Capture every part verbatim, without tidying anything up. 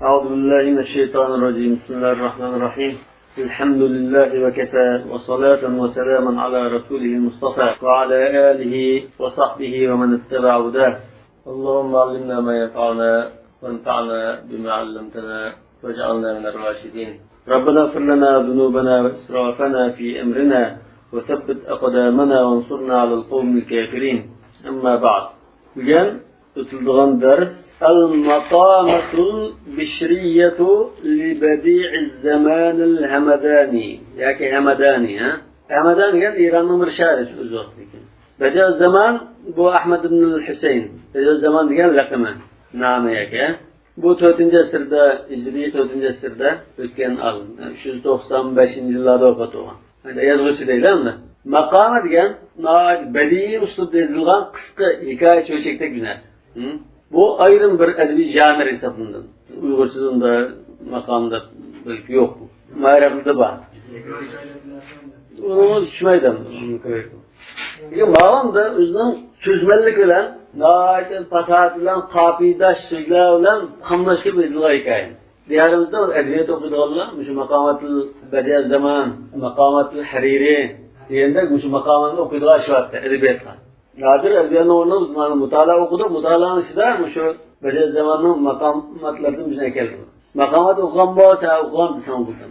أعوذ بالله من الشيطان الرجيم. بسم الله الرحمن الرحيم. الحمد لله وكفى، وصلاة وسلاما على رسوله المصطفى، وعلى آله وصحبه ومن اتبع هداه. اللهم علمنا ما ينفعنا، وانفعنا بما علمتنا، واجعلنا من الراشدين. ربنا اغفر لنا ذنوبنا وإسرافنا في أمرنا، وثبت أقدامنا وانصرنا على القوم الكافرين. أما بعد. بۈگۈن ئۆتۈلىدىغان دەرس المقامة البشرية لبديع الزمان الهمداني ياكى ھەمەدانى، ھە؟ ھەمەدان دېگەن ئىراننىڭ بىر شائىرى ئۆز ۋاقتىدىكى. بەدىئۇززامان بۇ ئەھمەد ئىبن ھۈسەيىن. بەدىئۇززامان دېگەن لەقىمى، نامى ياكى. بۇ تۆتىنچى ئەسىردە، ھىجرىي تۆتىنچى ئەسىردە ئۆتكەن ئالىم. ئۈچ يۈز توقسان بەشىنچى يىللاردا ۋاپات بولغان. يازغۇچى دەيلى ئەمدى. ماقامە دېگەن ناھايىتى بەدىئىي ئۇسلۇبتا يېزىلغان قىسقا ھېكايە چۆچەكتەك بىر نەرسە. ھە؟ بۇ ئايرىم بىر ئەدەبىي ژانىر ھېسابلىنىدۇ. ئۇيغۇرچىدا ئۇنداق ماقام دەپ بىر يوق. مائارىپلىرىدا بار. ئۇنىڭغا چۈشمەيدۇ ئەمدى. لېكىن ماۋۇ ئەمدى ئۆزىنىڭ سۆزمەنلىكى بىلەن، ناھايىتى پاساھەت بىلەن، قاپىيىداش سۆزلەر بىلەن قاملاشتۇرۇپ يېزىلغان ھېكايە. دىيارىمىزدا ئەدەبىيات ئوقۇيدىغانلار مۇشۇ ماقاماتىل بەدىئەززامان، ماقاماتىل ھەرىرى دېگەندەك مۇشۇ ماقاماتنى ئوقۇيدىغان ئىش بارتتى ئەدەبىياتقا. ھازىر ئەدەبىياتنىڭ ئورنىدا بىز مانا مۇتالىئە ئوقۇدۇق، مۇتالىئەنىڭ ئىچىدە مۇشۇ بەدىئەززاماننىڭ ماقاماتلىرىدىن بىزنى ئەكەلدى. ماقامات ئوقۇغان بولسا، ئوقۇغان دېسەڭ بولدى.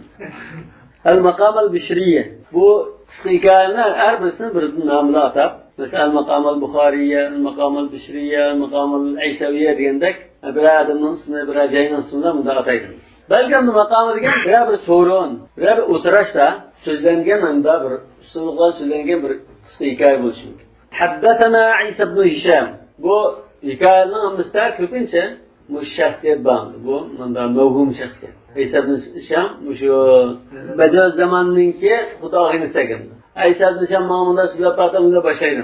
ئەل ماقامەل بىشرىيە. بۇ قىسقا ھېكايىنى ھەر بىرسىنى بىر نام بىلەن ئاتاپ، مەسىلەن، ئەل ماقامەل بۇخارىيە، ئەل ماقامەل بىشرىيە، ئەل ماقامەل ئەيسەۋىيە دېگەندەك، بىرەر ئادەمنىڭ ئىسمى، بىرەر جاينىڭ ئىسمى بىلەن مۇنداق ئاتايدۇ. بەلكى ئەمدى ماقامە دېگەن بىرەر بىر سورۇن، بىرەر بىر ئولتۇراشتا سۆزلەنگەن، مۇنداق بىر ئۇسلۇبىغا سۆزلەنگەن بىر قىسقا ھېكايە بولۇشى مۇمكىن. ھەددەسەنا ئىسا ئىبنۇ ھىشام. بۇ ھېكايىنىڭ ھەممىسىدە كۆپىنچە مۇشۇ شەخسىيەت بار. بۇ مۇنداق مەۋھۇم شەخسىيەت. ئىسا ئىبنۇ ھىشام مۇشۇ بەدىئۇززاماننىڭكى خۇدا ئاغىنىسى ئەكەن. ئىسا ئىبنۇ ھىشام ماڭا مۇنداق سۆزلەپ بەردى، مۇنداق باشلايدۇ.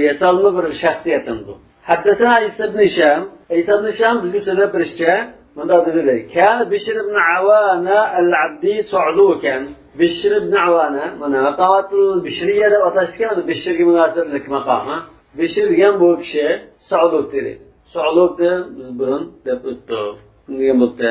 ياسالما بىر شەخسىيەت بۇ. ھەددەسەنا ئىسا ئىبنۇ ھىشام. ئىسا ئىبنۇ ھىشام بىزگە سۆزلەپ بېرىشىچە، مۇنداق دېدى. كان بىشر ئىبن ئاۋانە ئەل ئابدى سۇئلۇكەن. بىشر ئىبن ئاۋانە، مانا ماقاماتۇل بىشرىيە دەپ ئاتاشتىكەن، مانا بىشرگە مۇناسىۋەتلىك ماقام، ھە؟ بىشر دېگەن بۇ كىشى سۇئلۇك دېدى. سۇئلۇكنى بىز بۇرۇن دەپ ئۆتتۇق. نېمە دېگەن بولۇپتۇ؟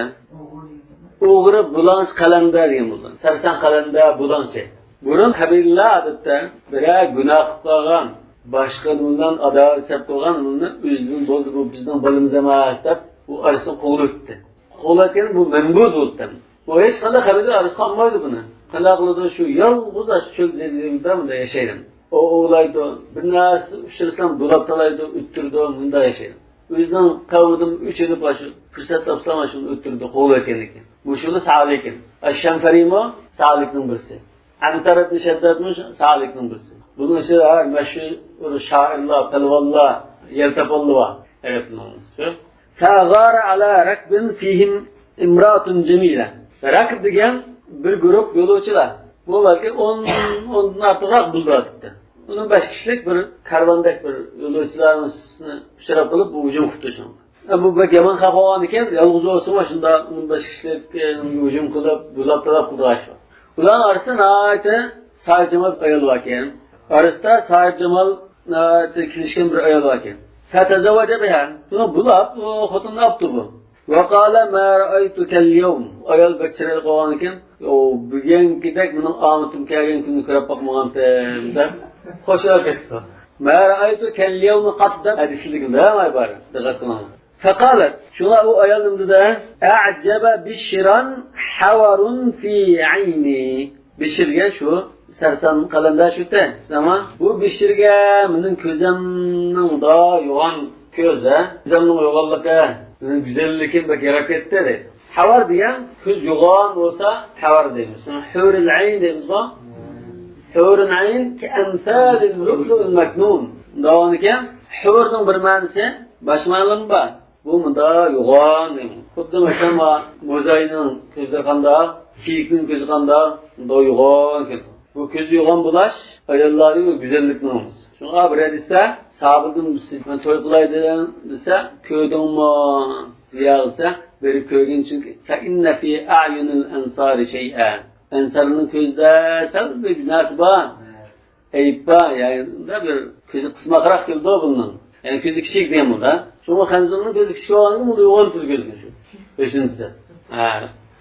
ئوغرى، بۇلاڭچى، قەلەندەر دېگەن بولىدۇ. سەرسان، قەلەندەر، بۇلاڭچى. بۇرۇن قەبىلىلەر ئادەتتە بىرەر گۇناھ قىلىپ قالغان، باشقا بىلەن ئاداۋەت سەپ قىلغان، بۇنى ئۆزىدىن بولدى، بۇ بىزنىڭ بالىمىز ئەمەس دەپ، بۇ ئارىسىدىن قوغلىۋېتىپتۇ. قوغلاۋەتكەندە بۇ مەنبۇز بولۇپتۇ. بۇ ھېچقانداق قەبىلە ئارىسىغا ئالمايدۇ بۇنى. قانداق قىلىدۇ؟ شۇ يالغۇز ئاشۇ چۆل جەزىرىدە مۇنداق ياشايدۇ. ئوۋلايدۇ، بىر نەرسە ئۇچرىسىلا بۇلاپ تالايدۇ، ئۆتتۈرىدۇ، مۇنداق ياشايدۇ. ئۆزىنىڭ قەۋمىدىن ئۆچ ئېلىپ، ئاشۇ پۇرسەت تاپسىلا، شۇنى ئۆتتۈرىدۇ، قوغلاۋەتكەندىكىن. مۇشۇلار سالىكىن. ئەششەمفەرىمۇ سالىكنىڭ بىرسى. ئەنتەر ئىبن شەددادمۇ سالىكنىڭ بىرسى. بۇنىڭ ئىچىدە ھەر مەشھۇر شائىرلار، پەلۋانلار، يەر تاپانلار بار. ئەرەبنىڭ شۇ. فأغار على ركب فيهم امرأة جميلة. رەكب دېگەن بىر گۇرۇپ يولۇچىلار. بۇ بەلكى ئون، ئوندىن ئارتۇقراق بولىدۇ ئادەتتە. ئۇنىڭ بەش كىشىلىك بىر كارۋاندەك بىر يولۇچىلارنى ئۇچراپ قېلىپ، بۇ ھۇجۇم قىپتۇ شۇنىڭغا. بۇ بەك يامان خاپا بولغان ئىكەن، يالغۇز بولسىمۇ شۇنداق بەش كىشىلىك، ئە، ھۇجۇم قىلىپ، بۇلاپ تالاپ قىلىدىغان ئىش بار. ئۇلارنىڭ ئارىسىدا ناھايىتى ساھىبجامال بىر ئايال باركەن. ئارىسىدا ساھىبجامال ناھايىتى كېلىشكەن بىر ئايال باركەن. فتزوج بها. شۇنى بۇلاپ، ئۇ خوتۇننى ئاپتۇ بۇ. وقال ما رأيتك اليوم. ئايال بەك چىرايلىق بولغانىكەن. يو، بۈگۈنكىدەك مېنىڭ ئامىتىم كەلگەن كۈننى كۆرۈپ باقمىغانتىم دەپ خوشلاپ كېتىپتۇ. ما رأيتك اليوم قط دەپ ھەدىسلىك دەۋەرمەي بار. دىققەت قىلىڭلار. فقالت، شۇڭا ئۇ ئايال نېمە دېدى؟ أعجب بشرا حور في عيني. بىشىر دېگەن شۇ سەرسان قەلەندەر شۇ تە. ئەمما بۇ بىشىرگە مېنىڭ كۆزۈمنىڭ دا يوغان كۆز، ھە؟ كۆزۈمنىڭ يوغانلىقى، مېنىڭ گۈزەللىكىم بەك ياراپ كەتتى دەيدۇ. ھەۋەر دېگەن كۆز يوغان بولسا ھەۋەر دەيمىز. ھۆرۈل ئەين دەيمىزغۇ؟ ھۆرۈل ئەين كەئەمسالىل لۇئلۇئىل مەكنۇن. دەۋامىكەن، ھۆرنىڭ بىر مەنىسى، باشقا مەنىلىرىمۇ بار. بۇ مۇنداق يوغان دەيمەن. خۇددى مەسىلەن، ما موزاينىڭ كۆزلىرى قانداق، كېيىكنىڭ كۆزى قانداق، مۇنداق يوغان كېلىدۇ. بۇ كۆزى يوغان بولاش ئاياللارنىڭ گۈزەللىكىنىڭ نامىسى. شۇڭا بىر ھەدىستە ساھابىدىن بىرسى، مەن توي قىلاي دېدىم دېسە، كۆردۈڭمۇ؟ زىيا قىلسا، بېرىپ كۆرگىن، چۈنكى فإن في أعين الأنصار شيئا. ئەنسارنىڭ كۆزىدە سەل بىر نەرسە بار. ئەيىب بار، يەنى بىر كۆزى قىسماقراق كېلىدۇ بۇنىڭ. يەنى كۆزى كىچىك دېگەن بۇ-دا. شۇڭا خەنزۇرنىڭ كۆزى كىچىك بولغاندىن بۇنى يوغان تۇرىدۇ كۆزىنى شۇ. ئۆشنىسە. ھە،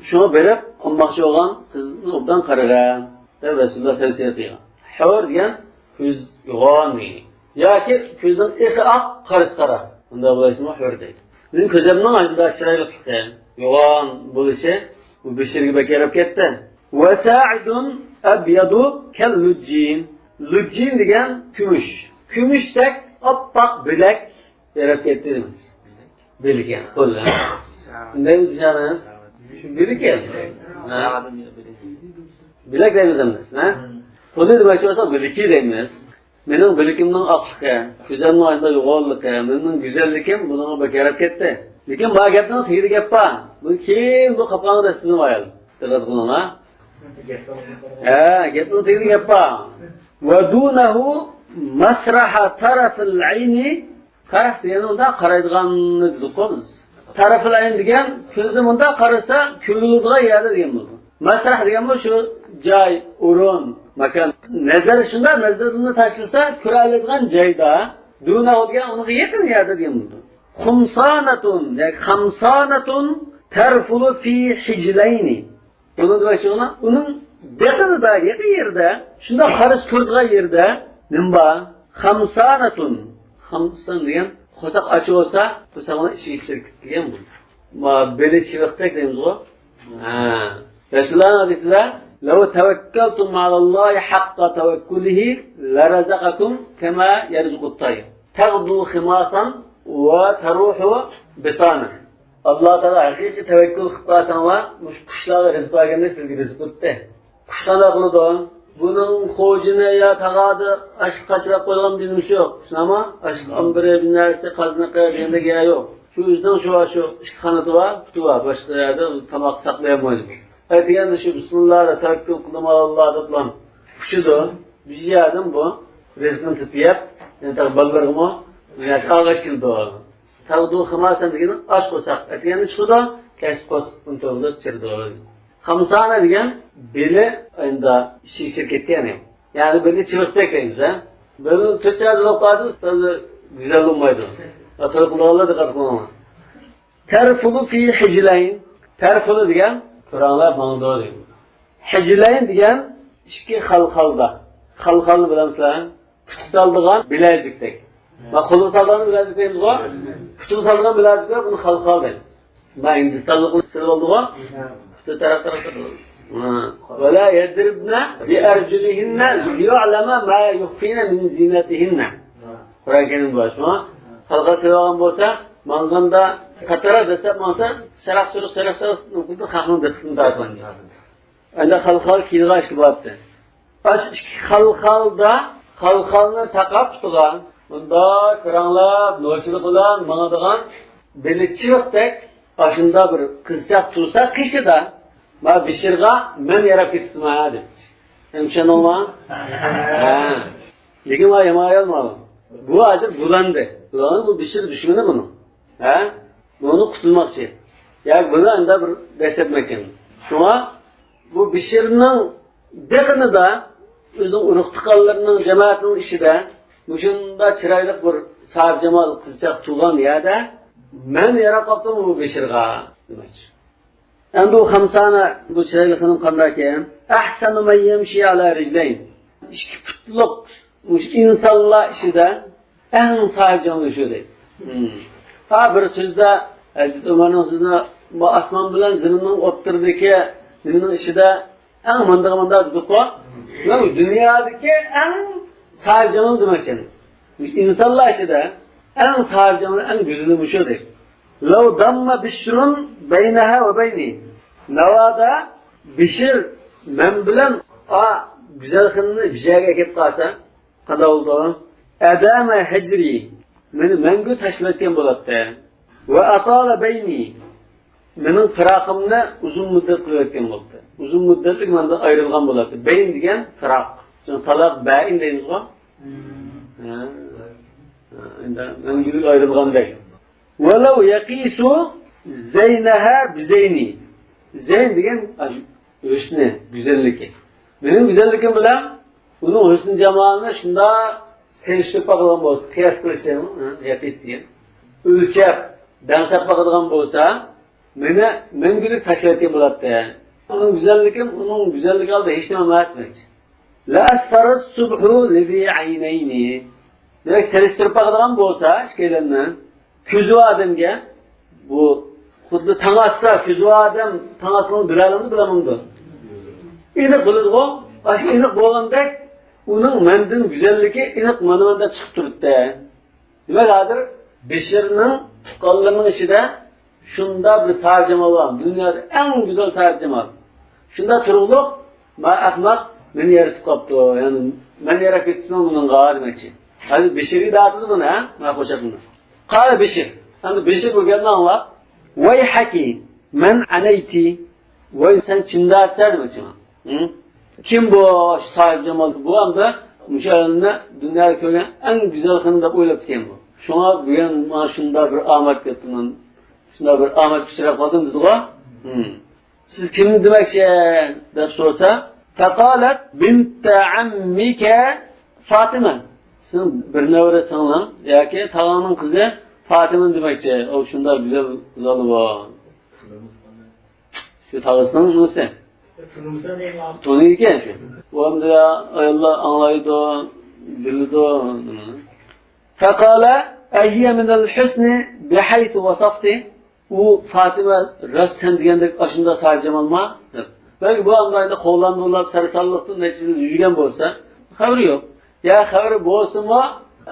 شۇڭا بېرىپ ئالماقچى بولغان قىزنى ئوبدان قارىغىن دەپ رەسۇلۇللا تەۋسىيە قىلغان. ھۇر دېگەن كۆز يوغان دېگەن. ياكى كۆزنىڭ ئېقى ئاق، قارىسى قارا. ئۇنداق بولسىمۇ ھۇر دەيدۇ. مېنىڭ كۆزۈمنىڭ ئاشۇنداق چىرايلىقلىقى، يوغان بولۇشى بۇ بېشىرگە بەك ياراپ كەتتى. ۋەسائىدۇن ئەبيادۇ كەل لۇججىن. لۇججىن دېگەن كۈمۈش. كۈمۈشتەك ئاپئاق بىلەك ياراپ كەتتى دېمەكچى. بىلىكى، قول. ئۇنداق دېسەڭىز، بىلىكى. ھە؟ بىلەك دەيمىز ئەمدى، ھە؟ قولى دېمەكچى بولسا، بىلىكى دەيمىز. مېنىڭ بىلىكىمنىڭ ئاقلىقى، كۆزۈمنىڭ ئاشۇنداق يوغانلىقى، مېنىڭ گۈزەللىكىم بۇنىڭغا بەك ياراپ كەتتى. لېكىن ما گەپنىڭ تېگىدە گەپ بار. بۇ كېيىن بۇ قاپقانغا دەسسىزىم ئايال. دىققەت قىلىڭلار. ھە، گەپنىڭ تېگىدە گەپ بار. ۋە دۇنەھۇ مەسرەھە تەرەفىل ئەينى. تەرەف دېگەن ئۇنداق قارايدىغاننى دېدۇققۇ بىز. تەرەفىل ئەين دېگەن كۆزى مۇنداق قارىسا كۆرۈلىدىغان يەردە دېگەن بولىدۇ. مەسرەھ دېگەنمۇ شۇ جاي، ئورۇن، ماكان. نەزەر شۇنداق، نەزىرىنى تاشلىسا كۆرەلەيدىغان جايدا. دۇنەھۇ دېگەن ئۇنىڭغا يېقىن يەردە دېگەن بولىدۇ. خۇمسانەتۇن، ياكى خەمسانەتۇن تەرفۇلۇ فى ھىجلەينى. بۇنىڭ دېمەكچى بولغىنى، ئۇنىڭ بېقىنىدا، يېقىن يېرىدە، شۇنداق قارىسا كۆرىدىغان يېرىدە نېمە بار؟ خەمسانەتۇن. خەمسان دېگەن قورساق ئاچ بولسا، قورساقنىڭ ئىچىگە سىركىپ كەلگەن بۇ. ما بېلى چىۋىقتەك دەيمىزغۇ. ھە. رەسۇلۇللانىڭ ھەدىسىدە، لەو تەۋەككەلتۇم ئالاللاھى ھەققە تەۋەككۇلىھى لەرەزەقەكۇم كەما يەرزۇقۇت تاير. تەغدۇ خىماسان ۋە تەرۇھۇ بىتانەن. ئاللا تائالا ھەقىقىي تەۋەككۈل قىلىپ قالساڭلار، مۇشۇ قۇشلارغا رىزىق بەرگەندەك سىزگە رىزىق بېرىدۇ. قۇش قانداق قىلىدۇ؟ بۇنىڭ خوجىنى يا تاغاردا ئاشلىق قاچىلاپ قويغان بىر نېمىسى يوق. شۇنداقمۇ؟ ئاشلىق ئامبىرى، بىر نەرسە، قازنىقى دېگەندەك يەر يوق. شۇ ئۆزىنىڭ شۇ، شۇ ئىككى قانىتى بار، پۇتى بار. باشقا يەردە تاماق ساقلايالمايدۇ. ئەتىگەندە شۇ بىسمىللا دەپ تەۋەككۈل قىلدىم ئاللا دەپلا ئۇچىدۇ. بىر يەردىن بۇ رىزقىنى تېپىپ يەپ، يەنە تېخى بالىلىرىغىمۇ ئالغاچ كېلىدۇ. تەغدۇ خىماسەن دېگىنى ئاچ قورساق ئەتىگەندە چىقىدۇ، كەچتە قورسىقىنى تويغۇزۇپ چىرىدۇ. خەمسانە دېگەن بېلى ئەمدى ئىچىگە سىركىپ كەتكەن يەنى. يەنى بېلى چىۋىقتەك دەيمىز ھە. بېلى تۆت چاغدا بولۇپ قالسا، گۈزەل بولمايدۇ. توي قىلىدىغانلار دىققەت قىلىڭلار. تەرفۇلۇ فى ھىجلەين. تەرفۇلۇ دېگەن، كۆرەڭلار ماڭىدۇ دېگەن. ھىجلەين دېگەن ئىككى خالخالدا. خالخالنى بىلەمسىلەر؟ پۇتقا سالىدىغان بىلەزۈكتەك. ما قولغا سالىدىغان بىلەزۈك دەيمىزغۇ؟ پۇتقا سالىدىغان بىلەزۈك بار، بۇنى خالخال دەيمىز. ما ھىندىستانلىقلار سېلىۋالىدىغۇ؟ پۇتى تەرەق تەرەق قىلىدۇ. ۋە لا يەزرىبنە بىئەرجۇلىھىننە لىيۇئلەمە ما يۇخفىنە مىن زىنەتىھىننە. قۇرئان كەرىمدە بار شۇڭا. خالخال سېلىۋالغان بولسا، ماڭغاندا قاتارا دەسسەپ ماڭسا، ساراق سۇرۇق، ساراق سۇرۇق، خەقنىڭ دىققىتىنى تارتىدۇ. ئەمدى خالخال كىيىدىغان ئىشكە باراتتى. ئاشۇ ئىككى خالخالدا، خالخالنى تاقاپ پۇتىغا، مۇنداق كۆرەڭلەپ نوچىلىق بىلەن ماڭىدىغان بېلى چىۋىقتەك ئاشۇنداق بىر قىزچاق تۇرسا قېشىدا، ما بېشىرغا مەن ياراپ كېتىپتىمەن دەپتۇ. ئەمدى چۈشەندىڭلارمۇ؟ ھە. لېكىن ما يامان ئايال ما بۇ. بۇ ھازىر بۇلاندى. بۇلاندى، بۇ بېشىر دۈشمىنى بۇنىڭ. ھە؟ بۇنى قۇتۇلماقچى. ياكى بۇنى ئەمدى بىر دەسسەتمەكچى. شۇڭا بۇ بېشىرنىڭ بېقىنىدا ئۆزىنىڭ ئۇرۇق-تۇغقانلىرىنىڭ، جامائەتنىڭ ئىچىدە مۇشۇنداق چىرايلىق بىر ساھىبجامال قىزچاق تۇغان يەردە مەن ياراپ قاپتىمەن بۇ بېشىرغا دېمەكچى. ئەمدى بۇ خەمسانە، بۇ چىرايلىق خېنىم قانداقكەن؟ ئەھسەنۇ مەن يەمشى ئەلا رىجلەين. ئىككى پۇتلۇق مۇشۇ ئىنسانلار ئىچىدە ئەڭ ساھىبجامىلى شۇ دەيدۇ. ھا، بىر سۆزدە ھەزرىتى ئۆمەرنىڭ سۆزىنى، بۇ ئاسمان بىلەن زېمىننىڭ ئوتتۇرىدىكى نېمىنىڭ ئىچىدە ئەڭ مۇنداق مۇنداق دېدۇققۇ. مەن دۇنيادىكى ئەڭ ساھىبجامىل دېمەكچى. ئىنسانلار ئىچىدە ئەڭ ساھىبجامىل، ئەڭ گۈزىلى مۇشۇ دەيدۇ. لەۋ داممە بىشرۇن بەينەھا ۋە بەينى. ناۋادا بىشىر مەن بىلەن ئا گۈزەل خېنىمنى بىر يەرگە ئەكەپ قالسا، قانداق بولىدۇ؟ ئەدامە ھەجرى، مېنى مەڭگۈ تاشلىۋەتكەن بولاتتى. ۋە ئاتالە بەينى، مېنىڭ پىراقىمنى ئۇزۇن مۇددەت قىلىۋەتكەن بولاتتى. ئۇزۇن مۇددەتلىك مەنىدىن ئايرىلغان بولاتتى. بەين دېگەن پىراق. شۇڭا تالاق بەئىن دەيمىزغۇ؟ ھە. ھە، ئەمدى مەڭگۈلۈك ئايرىلغاندەك. ۋەلەۋ يەقىسۇ زەينەھا بىزەينى. زەين دېگەن ھۆسنى، گۈزەللىكى. مېنىڭ گۈزەللىكىم بىلەن ئۇنىڭ ھۆسن-جامالىنى شۇنداق سېلىشتۇرۇپ باقىدىغان بولسا، قىياس قىلىش دەيمۇ؟ ھە، يەقىس دېگەن. ئۆلچەپ، دەڭسەپ باقىدىغان بولسا، مېنى مەڭگۈلۈك تاشلاۋەتكەن بولاتتى. ئۇنىڭ گۈزەللىكىم ئۇنىڭ گۈزەللىكى ئالدىدا ھېچنېمە ئەمەس دېمەكچى. لأسفر الصبح لذي عينين. دېمەك، سېلىشتۇرۇپ باقىدىغان بولسا ئىككىيلەننى، كۆزى بار ئادەمگە بۇ خۇددى تاڭ ئاتسا، كۆزى بار ئادەم تاڭ ئاتقىنىنى بىلەلەمدۇ، بىلەلمەمدۇ؟ ئېنىق بىلىدىغۇ. ئاشۇ ئېنىق بولغاندەك ئۇنىڭ مەندىن گۈزەللىكى ئېنىق مانا مەندە چىقىپ تۇرۇپتۇ. دېمەك، ھازىر بېشىرنىڭ تۇغقانلىرىنىڭ ئىچىدە شۇنداق بىر ساھىبجامال بار، دۇنيادا ئەڭ گۈزەل ساھىبجامال. شۇنداق تۇرۇقلۇق، ما ئەخمەق مېنى يارىتىپ قاپتۇ، يەنى مەن ياراپ كېتىپتىمەن بۇنىڭغا دېمەكچى. ھازىر بېشىرگە دەۋاتىدۇ بۇنى، ھە؟ ما قوشاقنى. قال بېشىر. ئەمدى بېشىر بۇ گەپنى ئاڭلاپ، ۋەيھەكى مەن ئەنەيتى. ۋاي، سەن چىمداتسەن دېمەكچى. ھە؟ كىم بۇ ساھىبجامال؟ بۇ ئەمدى مۇشۇ ئالەمدە دۇنيادا كۆرگەن ئەڭ گۈزەل خېنىم دەپ ئويلاپتىكەن بۇ. شۇڭا بۈگۈن مانا شۇنداق بىر ئامەت كەپتىمەن. شۇنداق بىر ئامەت ئۇچراپ قالدىم دېدىغۇ. ھىم. سىز كىمنى دېمەكچى دەپ سورىسا، فقالت بنت عمك فاطمة. سېنىڭ بىر نەۋرە سىڭلىڭ ياكى تاغاڭنىڭ قىزى فاتىمىنى دېمەكچى. ئۇ شۇنداق گۈزەل زالى بار. شۇ تاغىسىنىڭ نېمىسى؟ تونۇيدىكەن شۇ. ئۇ ئەمدى ئاياللار ئاڭلايدۇ، بىلىدۇ. فقال أهي من الحسن بحيث وصفت. ئۇ فاتىمە راست سەن دېگەندەك ئاشۇنداق ساھىبجامالما؟ دەپ. بەلكى بۇ ئەمدى ئەمدى قوللانما بولۇپ سەرسانلىقتىن نەچچىدىن يۈرگەن بولسا، خەۋىرى يوق. يا خەۋىرى بولسىمۇ،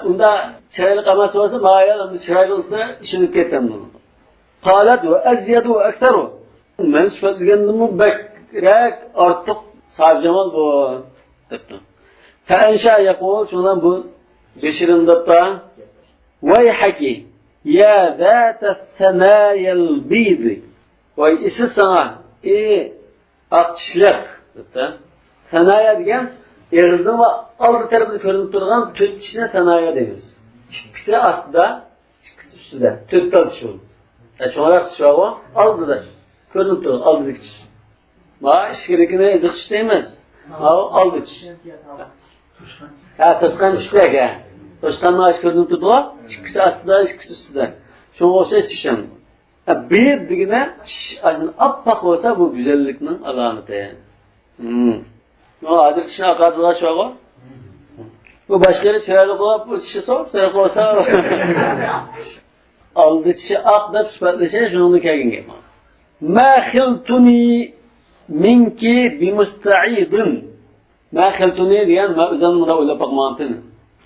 ئۇنداق چىرايلىق ئەمەس بولسا، ما ئايال ئەمدى چىرايلىق بولسا ئىشىنىپ كېتەمدۇ. قالت وأزيد وأكثر. مەن سۈپەتلىگەندىنمۇ بەكرەك ئارتۇق ساھىبجامال بۇ، دەپتۇ. فأنشأ يقول، شۇنىڭ بۇ بېشىرىم دەپتۇ. ويحك يا ذات الثنايا البيض. ۋاي ئېسىل ساڭا، ئى ئاق چىشلىق، دەپتۇ. سانايا دېگەن ئېغىزنىڭ ۋە ئالدى تەرىپىدە كۆرۈنۈپ تۇرغان تۆت چىشنى سانايا دەيمىز. ئىككىسى ئاستىدا، ئىككىسى ئۈستىدە. تۆت تال چىش بولىدۇ. ھە، چوڭراق چىش بارغۇ، ئالدىدا. كۆرۈنۈپ تۇرغان ئالدىدىكى چىش. ما ئىچكىرىكىنى ئېزىق چىش دەيمىز. ماۋۇ ئالدى چىش. ھە، توشقان چىشلىق، ھە. توشقاننىڭ ئاشۇ كۆرۈنۈپ تۇرىدىغۇ. ئىككىسى ئاستىدا، ئىككىسى ئۈستىدە. شۇنىڭغا ئوخشاش چىش ھەم. ھە، بىر دېگىنە چىش ئاپئاق بولسا، بۇ گۈزەللىكنىڭ ئالامىتى. ھىم. بۇ ھازىر چىشنى ئاقارتىدىغان شۇغۇ. بۇ باشلىرى چىرايلىق بولۇپ، بۇ چىشى سوپ سېرىق بولسا. ئالدى چىشى ئاق دەپ سۈپەتلىشى شۇنىڭدىن كەلگەن گەپ. ما خلتني منك بمستعيض. ما خلتني دېگەن، مەن ئۆزۈمنى مۇنداق ئويلاپ باقماپتىمەن.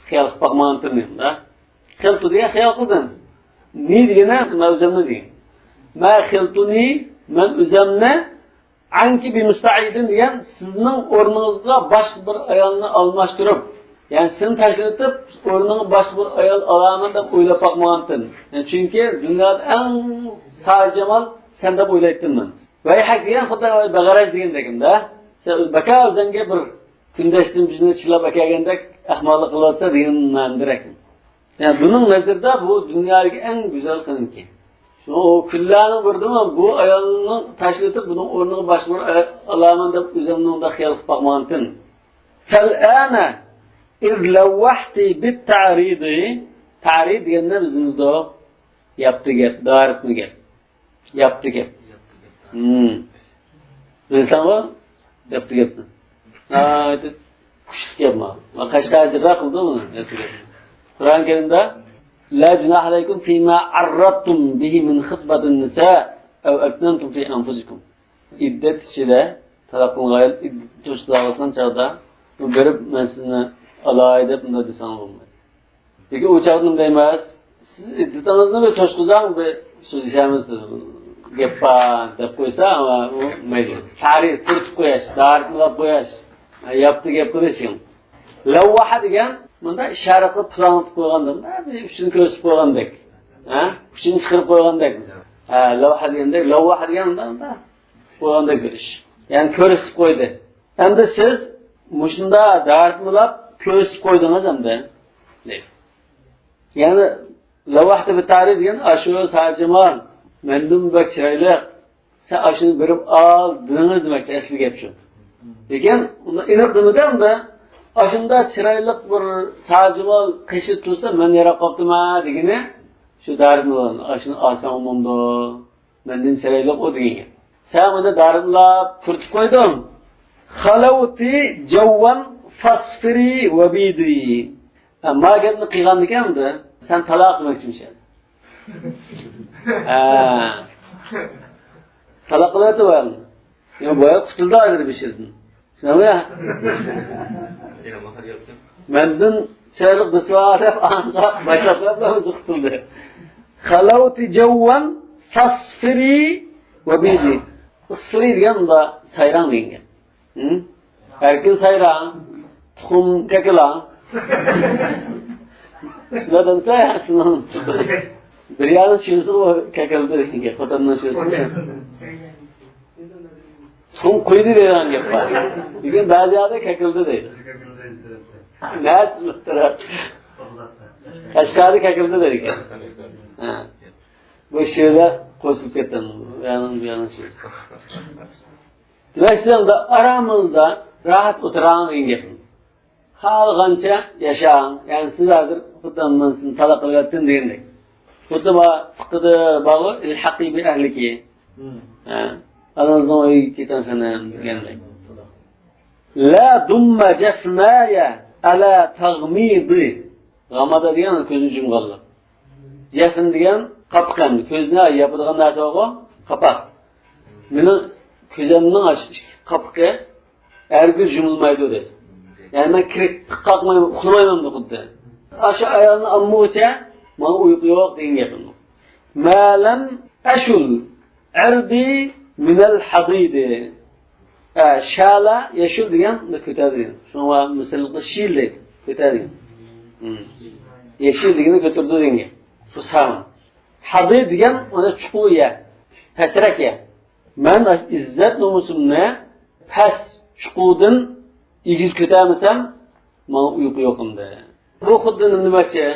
خىيال قىلىپ باقماپتىمەن دە. خلت دېگەن خىيال قىلدىم. نى دېگەن مەن ئۆزۈمنى دېگەن. ما خلتني، مەن ئۆزۈمنى عنك بمستعيض دېگەن، سىزنىڭ ئورنىڭىزغا باشقا بىر ئايالنى ئالماشتۇرۇپ، يەنى سېنى تاشلىۋېتىپ، ئورنىڭغا باشقا بىر ئايال ئالارمەن دەپ ئويلاپ باقمىغانتىم. يەنى چۈنكى دۇنيادا ئەڭ ساھىبجامال سەن دەپ ئويلايتتىم مەن. ۋەيھەك دېگەن خۇددى بەغەرەك دېگەندەكىم-دە. سەن بەكا ئۆزۈڭگە بىر كۈندەشتىن بىزنى چىللاپ ئەكەلگەندەك ئەخمەقلىق قىلىۋاتىسەن دېگەن مەنىدىرەك. يەنى بۇنىڭ نەزىرىدە بۇ دۇنيادىكى ئەڭ گۈزەل خېنىمكەن. شۇڭا ئۇ كۈنلەرنىڭ بىرىدىمۇ بۇ ئايالنى تاشلىۋېتىپ، بۇنىڭ ئورنىغا باشقا بىر ئايال ئالارمەن دەپ ئۆزۈمنى ئۇنداق خىيال قىلىپ باقمىغانتىم. فالآن إذ لوحت بالتعريض. تەرىد دېگەندە بىزدە ياپتى گەپ، دارىپمۇ گەپ. ياپتى گەپ. ھىم. بىلسەڭغۇ؟ ياپتى گەپنى. ناھايىتى كۈچلۈك گەپ بۇ. قەشقەر جىقراق قىلدى بۇنى، ياپتى گەپنى. قۇرئان كەرىمدە، لا جناح عليكم فيما عرضتم به من خطبة النساء أو أكننتم في أنفسكم. ئىددەت ئىچىدە تالاق قىلغان ئايال ئىددەت توشۇپ تۇرۇۋاتقان چاغدا، بۇ بېرىپ، مەن سىزنى ئالاي دەپ، مۇنداق دېسەڭ بولمايدۇ. لېكىن ئۇ چاغدا نېمە دەيمىز؟ سىز ئىددىتىڭىزنى بىر توشقۇزاڭ، بىر سۆزلىشەرمىز، گەپ بار دەپ قويسا، ئۇ مەيلى. تەرىد، تۈرتۈپ قوياش، دارىپمىلاپ قوياش، ياپتى گەپ قىلىش. لەۋۋاھە دېگەن، مۇنداق ئىشارە قىلىپ پىلانلىتىپ قويغاندەك، بىر ئۇچىنى كۆرسىتىپ قويغاندەك. ھە؟ ئۇچىنى چىقىرىپ قويغاندەك. ھە، لەۋھە دېگەندەك، لەۋۋاھە دېگەن مۇنداق، مۇنداق قويغاندەك بىر ئىش. يەنى كۆرسىتىپ قويدى. ئەمدى سىز مۇشۇنداق دارىپمىلاپ كۆرسىتىپ قويدىڭىز ئەمدى. دەيدۇ. يەنى لەۋھەتى بىتەرىد دېگەن ئاشۇ ساھىبجامال، مەندىن بەك چىرايلىق، سەن ئاشۇنى بېرىپ ئال دېدىڭىز دېمەكچى، ئەسلى گەپ شۇ. لېكىن ئۇنى ئېنىق دېمىدى ئەمدى. ئاشۇنداق چىرايلىق بىر ساھىبجامال قېشىدا تۇرسا، مەن ياراپ قاپتىمەن دېگىنى شۇ دارىپمىلان، ئاشۇنى ئالساڭ بولمامدۇ؟ مەندىن چىرايلىق ئۇ دېگەن گەپ. سەن ئۇنى دارىملاپ پۈرتۈپ قويدۇڭ. خلوت جوا فاصفري وبيضي. ھە، ما گەپنى قىلغاندىكىن ئەمدى سەن تالاق دېمەكچىمىشەن. ھە. تالاق قىلىۋەتتى بۇ ئەمدى. يا، بۇ قۇتۇلدى ھازىر بېشىدىن. شۇنداقمۇ يا؟ مەندىن چىرايلىق بىسۋا دەپ ئاڭلاپ باشلاپ قويۇپلا ئۆزى قۇتۇلدى. خلوت جوا فاصفري وبيضي. ئىسفىرى دېگەن مۇنداق سايراڭ دېگەن گەپ. ھە؟ ئەركىن سايراڭ، تۇخۇم كەكىلاڭ. شۇنداق دېمىسە، شۇنىڭ بىر يەرنىڭ شىۋىسى بۇ كەكىلدى دېگەن گەپ، خوتۇننىڭ شىۋىسى. تۇخۇم قويدى دەيدىغان گەپ بار. لېكىن بەزى يەردە كەكىلدى دەيدۇ. نەسى؟ قەشقەردە كەكىلدى دەيدىكەن. ھە. بۇ شىۋىلەر قوشۇلۇپ كەتكەن. بۇ يەرنىڭ، بۇ يەرنىڭ شىۋىسى. دېمەك، سىز ئەمدى ئارامىڭىزدا راھەت ئولتۇراڭ دېگەن گەپنى. خالىغانچە ياشاڭ. يەنى سىز ھازىر خۇددى مەن سىزنى تالاق قىلىۋەتتىم دېگەندەك. خۇددى ما فىقىدا بارغۇ، الحقي بأهلك. ھە. ئانىڭىزنىڭ ئۆيىگە كېتىڭ خېنىم دېگەندەك. لا ضم جفناي على تغميض. غمض دېگەن كۆزنى يۇمغانلىق. جەفن دېگەن قاپىقى، كۆزنى ياپىدىغان نەرسە بارغۇ، قاپاق. مېنىڭ كۆزۈمنىڭ ئاشۇ ئىككى قاپىقى ھەرگىز يۇمۇلمايدۇ دەيدۇ. يەنى مەن كىرىپ قاقمايمەن، ئۇخلىمايمەن خۇددى. ئاشۇ ئايالنى ئالمىغۇچە ماڭا ئۇيقۇ يوق دېگەن گەپىم. ما لم أشل عرضي من الحضيض. ھە، شالا، يەشىل دېگەن كۆتەر دېگەن. شۇڭا مىسىرلىقتا شىل دەيدۇ، كۆتەر دېگەن. ھىم. يەشىل دېگەننى كۆتۈرىدۇ دېگەن گەپ. بۇ ساڭ. ھەدىد دېگەن ئۇنى چوقۇ يە. پەسرەك يە. مەن ئىززەت نومۇسۇمنى پەس چوقۇدىن ئېگىز كۆتەرمىسەم، ماڭا ئۇيقۇ يوق ئەمدى. بۇ خۇددى نېمە دېمەكچى؟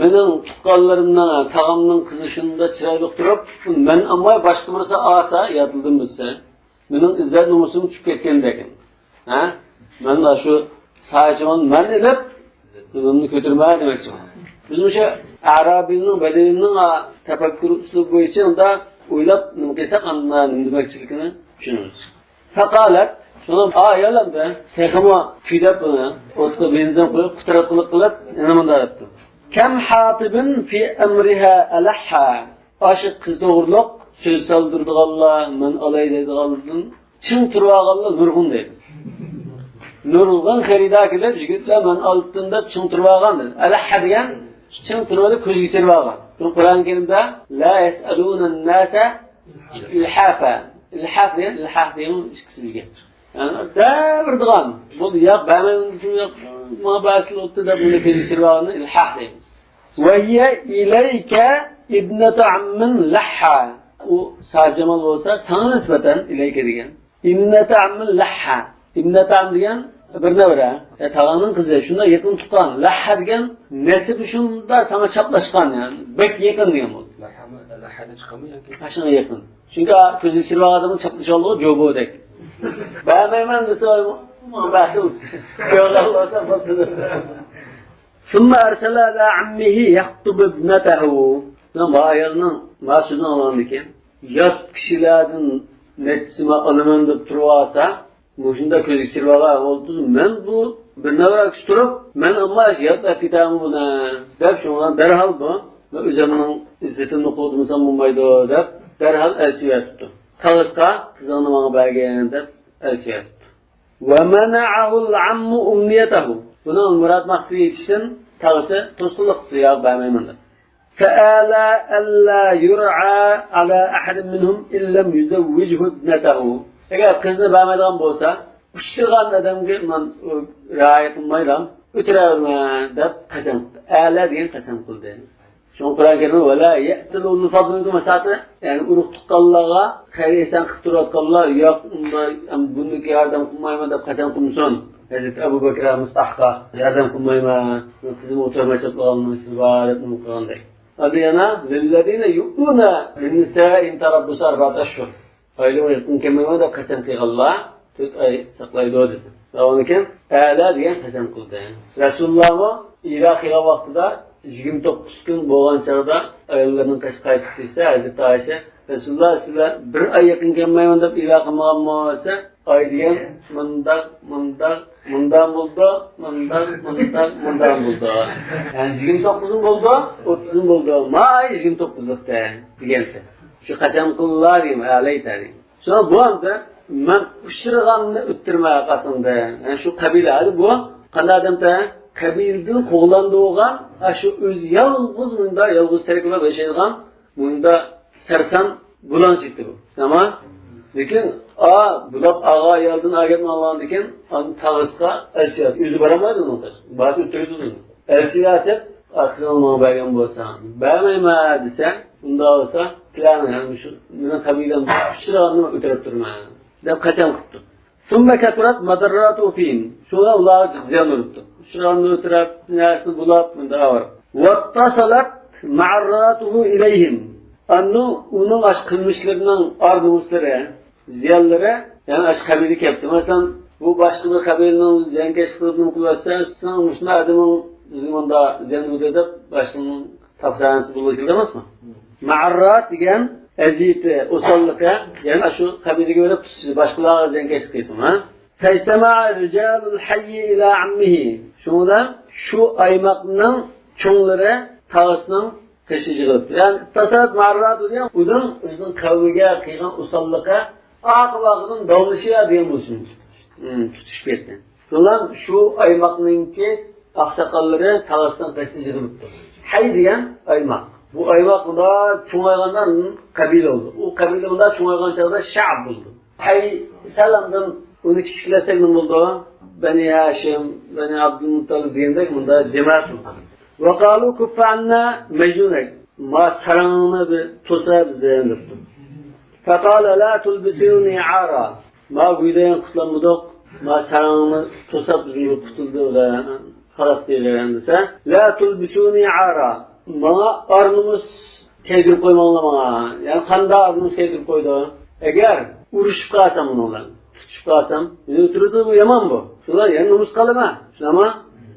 مېنىڭ تۇغقانلىرىمنىڭ، تاغامنىڭ قىزى شۇنداق چىرايلىق تۇرۇپ، مەن ئالماي باشقا بىرسى ئالسا، ياتلىدىم بىلسە، مېنىڭ ئىززەت نومۇسۇم چۈشۈپ كەتكەندەك. ھە؟ مەن شۇ سايچىمنى مەن ئېلىپ، ئۆزۈمنى كۆتۈرمەي دېمەكچى. بىز مۇشۇ ئەرەبىينىڭ، بەدەۋىنىڭ تەپەككۇر ئۇسلۇبى بويىچە ئۇنداق ئويلاپ نېمە قىلساق، ئاندىن نېمە دېمەكچىلىكىنى چۈشىنىمىز. فقالت، شۇنىڭ ئايال ئەمدى تېخىمۇ كۈيدەپ بۇنى ئوتقا بېنزىن قۇيۇپ، قۇتراتقۇلۇق قىلىپ، يەنە مۇنداق دەپتۇ. كم حاطب في أمرها ألح. ئاشۇ قىز توغرۇلۇق سۆز سالدۇرىدىغانلار، مەن ئالاي دەيدىغانلاردىن چىڭ تۇرۇۋالغانلار نۇرغۇن دەيدۇ. نۇرغۇن خېرىدار كېلىپ، يىگىتلەر مەن ئالدىم دەپ چىڭ تۇرۇۋالغان دەيدۇ. ئەلەھھە دېگەن چىڭ تۇرۇۋېلىپ كۆزگە چىرىۋالغان. چۈنكى قۇرئان كەرىمدە لا يسألون الناس إلحافا. ئىلھاف دېگەن، ئىلھاھ دېگەن ئىككىسى بىرگە. يەنى دەۋرىدىغان. بۇ ياق، بەرمەيمەن دېسە، ياق، ماڭا بەرسىلا بولدى دەپ ئۇنى كۆزگە چىرىۋالغاننى ئىلھاھ دەيمىز. وهي إليك ابنة عم لح. ئۇ سارجامال بولسا ساڭا نىسبەتەن، إليك دېگەن. ابنة عم لح. ابنة عم دېگەن بىر نەۋرە. يا تاغاڭنىڭ قىزى، شۇنداق يېقىن تۇغقان. لەھھە دېگەن نەسىبى شۇنداق ساڭا چاپلاشقان، يەنى بەك يېقىن دېگەن بولدى. لەھھەمۇ لەھھەدە چىقامۇ ياكى؟ ئاشۇنىڭغا يېقىن. چۈنكى كۆزى چىرىۋالغان ئادەمنى چاپلىشىۋالغۇ جوبودەك. بەرمەيمەن دېسە، ماڭا بەرسۇن. يوق، ئاللا بولسا. ثم أرسل إلى عمه يخطب ابنته. ما ئايالنىڭ ما سۆزىنى ئاڭلىغاندىن كېيىن، يات كىشىلەردىن نەچچىسى ما ئالىمەن دەپ تۇرۇۋالسا، مۇشۇنداق كۆزگە چىرىۋالغان ئەھۋالدا مەن بۇ بىر نەۋرە كىشى تۇرۇپ، مەن ئەمما يات ئەتىدەمۇ بۇنى دەپ، شۇڭا دەرھال بۇ، مەن ئۆزۈمنىڭ ئىززىتىمنى قۇتۇلمىسام بولمايدۇ دەپ، دەرھال ئەلچى يەتتى. تاغىسىغا قىزىڭنى ماڭا بەرگىن دەپ ئەلچى يەتتى. ومنعه العم أمنيته. بۇنىڭ مۇراد مەقسىتىگە يېتىشتىن تاغىسى توسقۇنلۇق قىلدى، ياق، بەرمەيمەن دەپ. فآلى ألا يرعى على أحد منهم إن لم يزوجه ابنته. ئەگەر قىزنى بەرمەيدىغان بولسا، ئۇچرىغان ئادەمگە مەن رىئايە قىلمايلا ئۆتۈرەرمەن دەپ قەسەم قىلدى. ئالى دېگەن قەسەم قىلدى. شۇڭا قۇرئان كەرىمدە ۋەلا يەتىلۇ ئۇلۇل فەزلى مىنكۇم ۋەسەئەتى، يەنى ئۇرۇق تۇغقانلارغا خەير ئېھسان قىلىپ تۇرۇۋاتقانلار، ياق، ئۇنداق، بۇنىڭكى ياردەم قىلمايمەن دەپ قەسەم قىلمىسۇن. ھەزرىتى ئەبۇ بەكرە مىستاھقا ياردەم قىلمايمەن، قىزىمنى ئوتتۇرا مەسچىتكە ئالغىنىڭىز بار دەپ نېمە قىلغاندەك. ئەمدى يەنە للذين يؤلون من نسائهم تربص أربعة أشهر. ئايلىرىغا يېقىن كەلمەيمەن دەپ قەسەم قىلغانلار تۆت ئاي ساقلايدۇ دېدى. ۋە ئۇنىڭ كېيىن ئالى دېگەن قەسەم قىلدى. رەسۇلۇللاھمۇ ئىلا قىلغان ۋاقتىدا يىگىرمە توققۇز كۈن بولغان چاغدا ئاياللىرىنىڭ قېشىغا قايتىپ كەلسە، ھەزرىتى ئائىشە، رەسۇلۇللا، سىلەر بىر ئاي يېقىن كەلمەيمەن دەپ ئېلان قىلمىغانمۇ دېسە، ئاي دېگەن مۇنداق، مۇنداق، مۇنداق بولىدۇ، مۇنداق، مۇنداق، مۇنداق بولىدۇ. يەنى يىگىرمە توققۇزمۇ بولىدۇ، ئوتتۇزمۇ بولىدۇ. ما ئاي يىگىرمە توققۇزلۇقتا دېگەنتى. شۇ قەسەم قىلدىلا دېگەن، ئەلەيتە دېگەن. شۇڭا بۇ ئەمدى مەن ئۇچرىغاننى ئۆتتۈرمە قاسىڭدا. يەنى شۇ قەبىلە، ھەدە بۇ قانداق ئادەمتە؟ قەبىلىدىن قوغلاندۇرغان، ئاشۇ ئۆزى يالغۇز مۇندا، يالغۇز تەرەك بولۇپ ياشايدىغان مۇندا سەرسان بۇلانچى ئىدى بۇ. تامام. لېكىن ئا، بۇلاپ ئاغا ئايالدىن ئاگەتمەن ئالغاندىكىن، ئاندىن تاغىسىغا ئەلچى ئاتىپ، ئۆزى بارالمايدۇ ئۇنىڭ قېشىغا. بارسا ئۆلتۈرىدۇ ئۇنى. ئەلچى ئاتىپ، ئاخىرىنى ماڭا بەرگەن بولساڭ، بەرمەيمەن دېسە، ئۇنداق بولسا، پىلانى، يەنى مۇشۇ مېنىڭ قەبىلەمدە ئۇچرىغاننى ئۆتۈرۈپ تۇرىمەن، دەپ قەسەم قىپتۇ. ثم كثرت مضراته فيهم. شۇڭا ئۇلارغا جىق زىيان ئۇرۇپتۇ. ئۇچرىغاننى ئۆتۈرۈپ، نەرسىنى بۇلاپ، مۇنداق ئاۋارە. واتصلت معراته إليهم. ئاندىن ئۇنىڭ ئاشۇ قىلمىشلىرىنىڭ ئار نومۇسلىرى، زىيانلىرى، يەنى ئاشۇ قەبىلىگە كەپتۇ. مەسىلەن، بۇ باشقا بىر قەبىلىنىڭ جەڭكەشلىك قىلىپ نېمە قىلىۋەتسە، سېنىڭ مۇشۇنداق ئادىمىڭ بىزگە مۇنداق زىيان ئۇردى دەپ، باشقىنىڭ تاپىسانىسى بولىدۇ ئەمەسمۇ؟ مەئەررات دېگەن ئەزىيىتى، ئوساللىقى، يەنى ئاشۇ قەبىلىگە بېرىپ تۇتۇشى، باشقىلارغا زىيانكەشلىك قىلسۇن، ھە؟ فاجتمع رجال الحي إلى عمه. شۇڭا شۇ ئايماقنىڭ چوڭلىرى تاغىسىنىڭ قېشىغا يىغىلىپتۇ. يەنى، اتصلت معراته دېگەن ئۇنىڭ ئۆزىنىڭ قەۋمىگە قىلغان ئوساللىقى ئاقىۋاقىدىن داۋاملىشىۋاتىدىغان بولسۇن. ھىم، تۇتۇشۇپ كەتكەن. شۇڭا شۇ ئايماقنىڭكى ئاقساقاللىرى تاغىسىنىڭ قېشىدا يىغىلىپتۇ. ھەي دېگەن ئايماق. بۇ ئايماق مۇنداق چوڭايغاندا قەبىلە بولىدۇ. ئۇ قەبىلە مۇنداق چوڭايغان چاغدا شەئب بولىدۇ. ھەي، سەل ئاندىن ئۇنى كىچىكلەتسەك نېمە بولىدۇ؟ بەنى ھاشىم، بەنى ئابدۇلمۇتتالىب دېگەندەك مۇنداق جامائەت بولىدۇ. وقالوا كف عنا مجنونك. ما ساراڭنى بىر توسا بىزدىن دەپتۇ. فقال لا تلبسوني عارا. ما گۇيدايان قۇتۇلالمىدۇق. ما ساراڭنى توساپ بىزنى قۇتۇلدۇرغان، خالاس دېگەن دېسە، لا تلبسوني عارا. ماڭا ئار نومۇس كىيدۈرۈپ قويماڭلار ماڭا. يەنى قانداق ئار نومۇس كىيدۈرۈپ قويىدۇ؟ ئەگەر ئۇرۇشۇپ قالسام بۇنىڭ بىلەن، تۇتۇشۇپ قالسام، مېنى ئۆلتۈرىدۇ، بۇ يامان بۇ. شۇلار يەنە نومۇس قالىمەن. شۇناما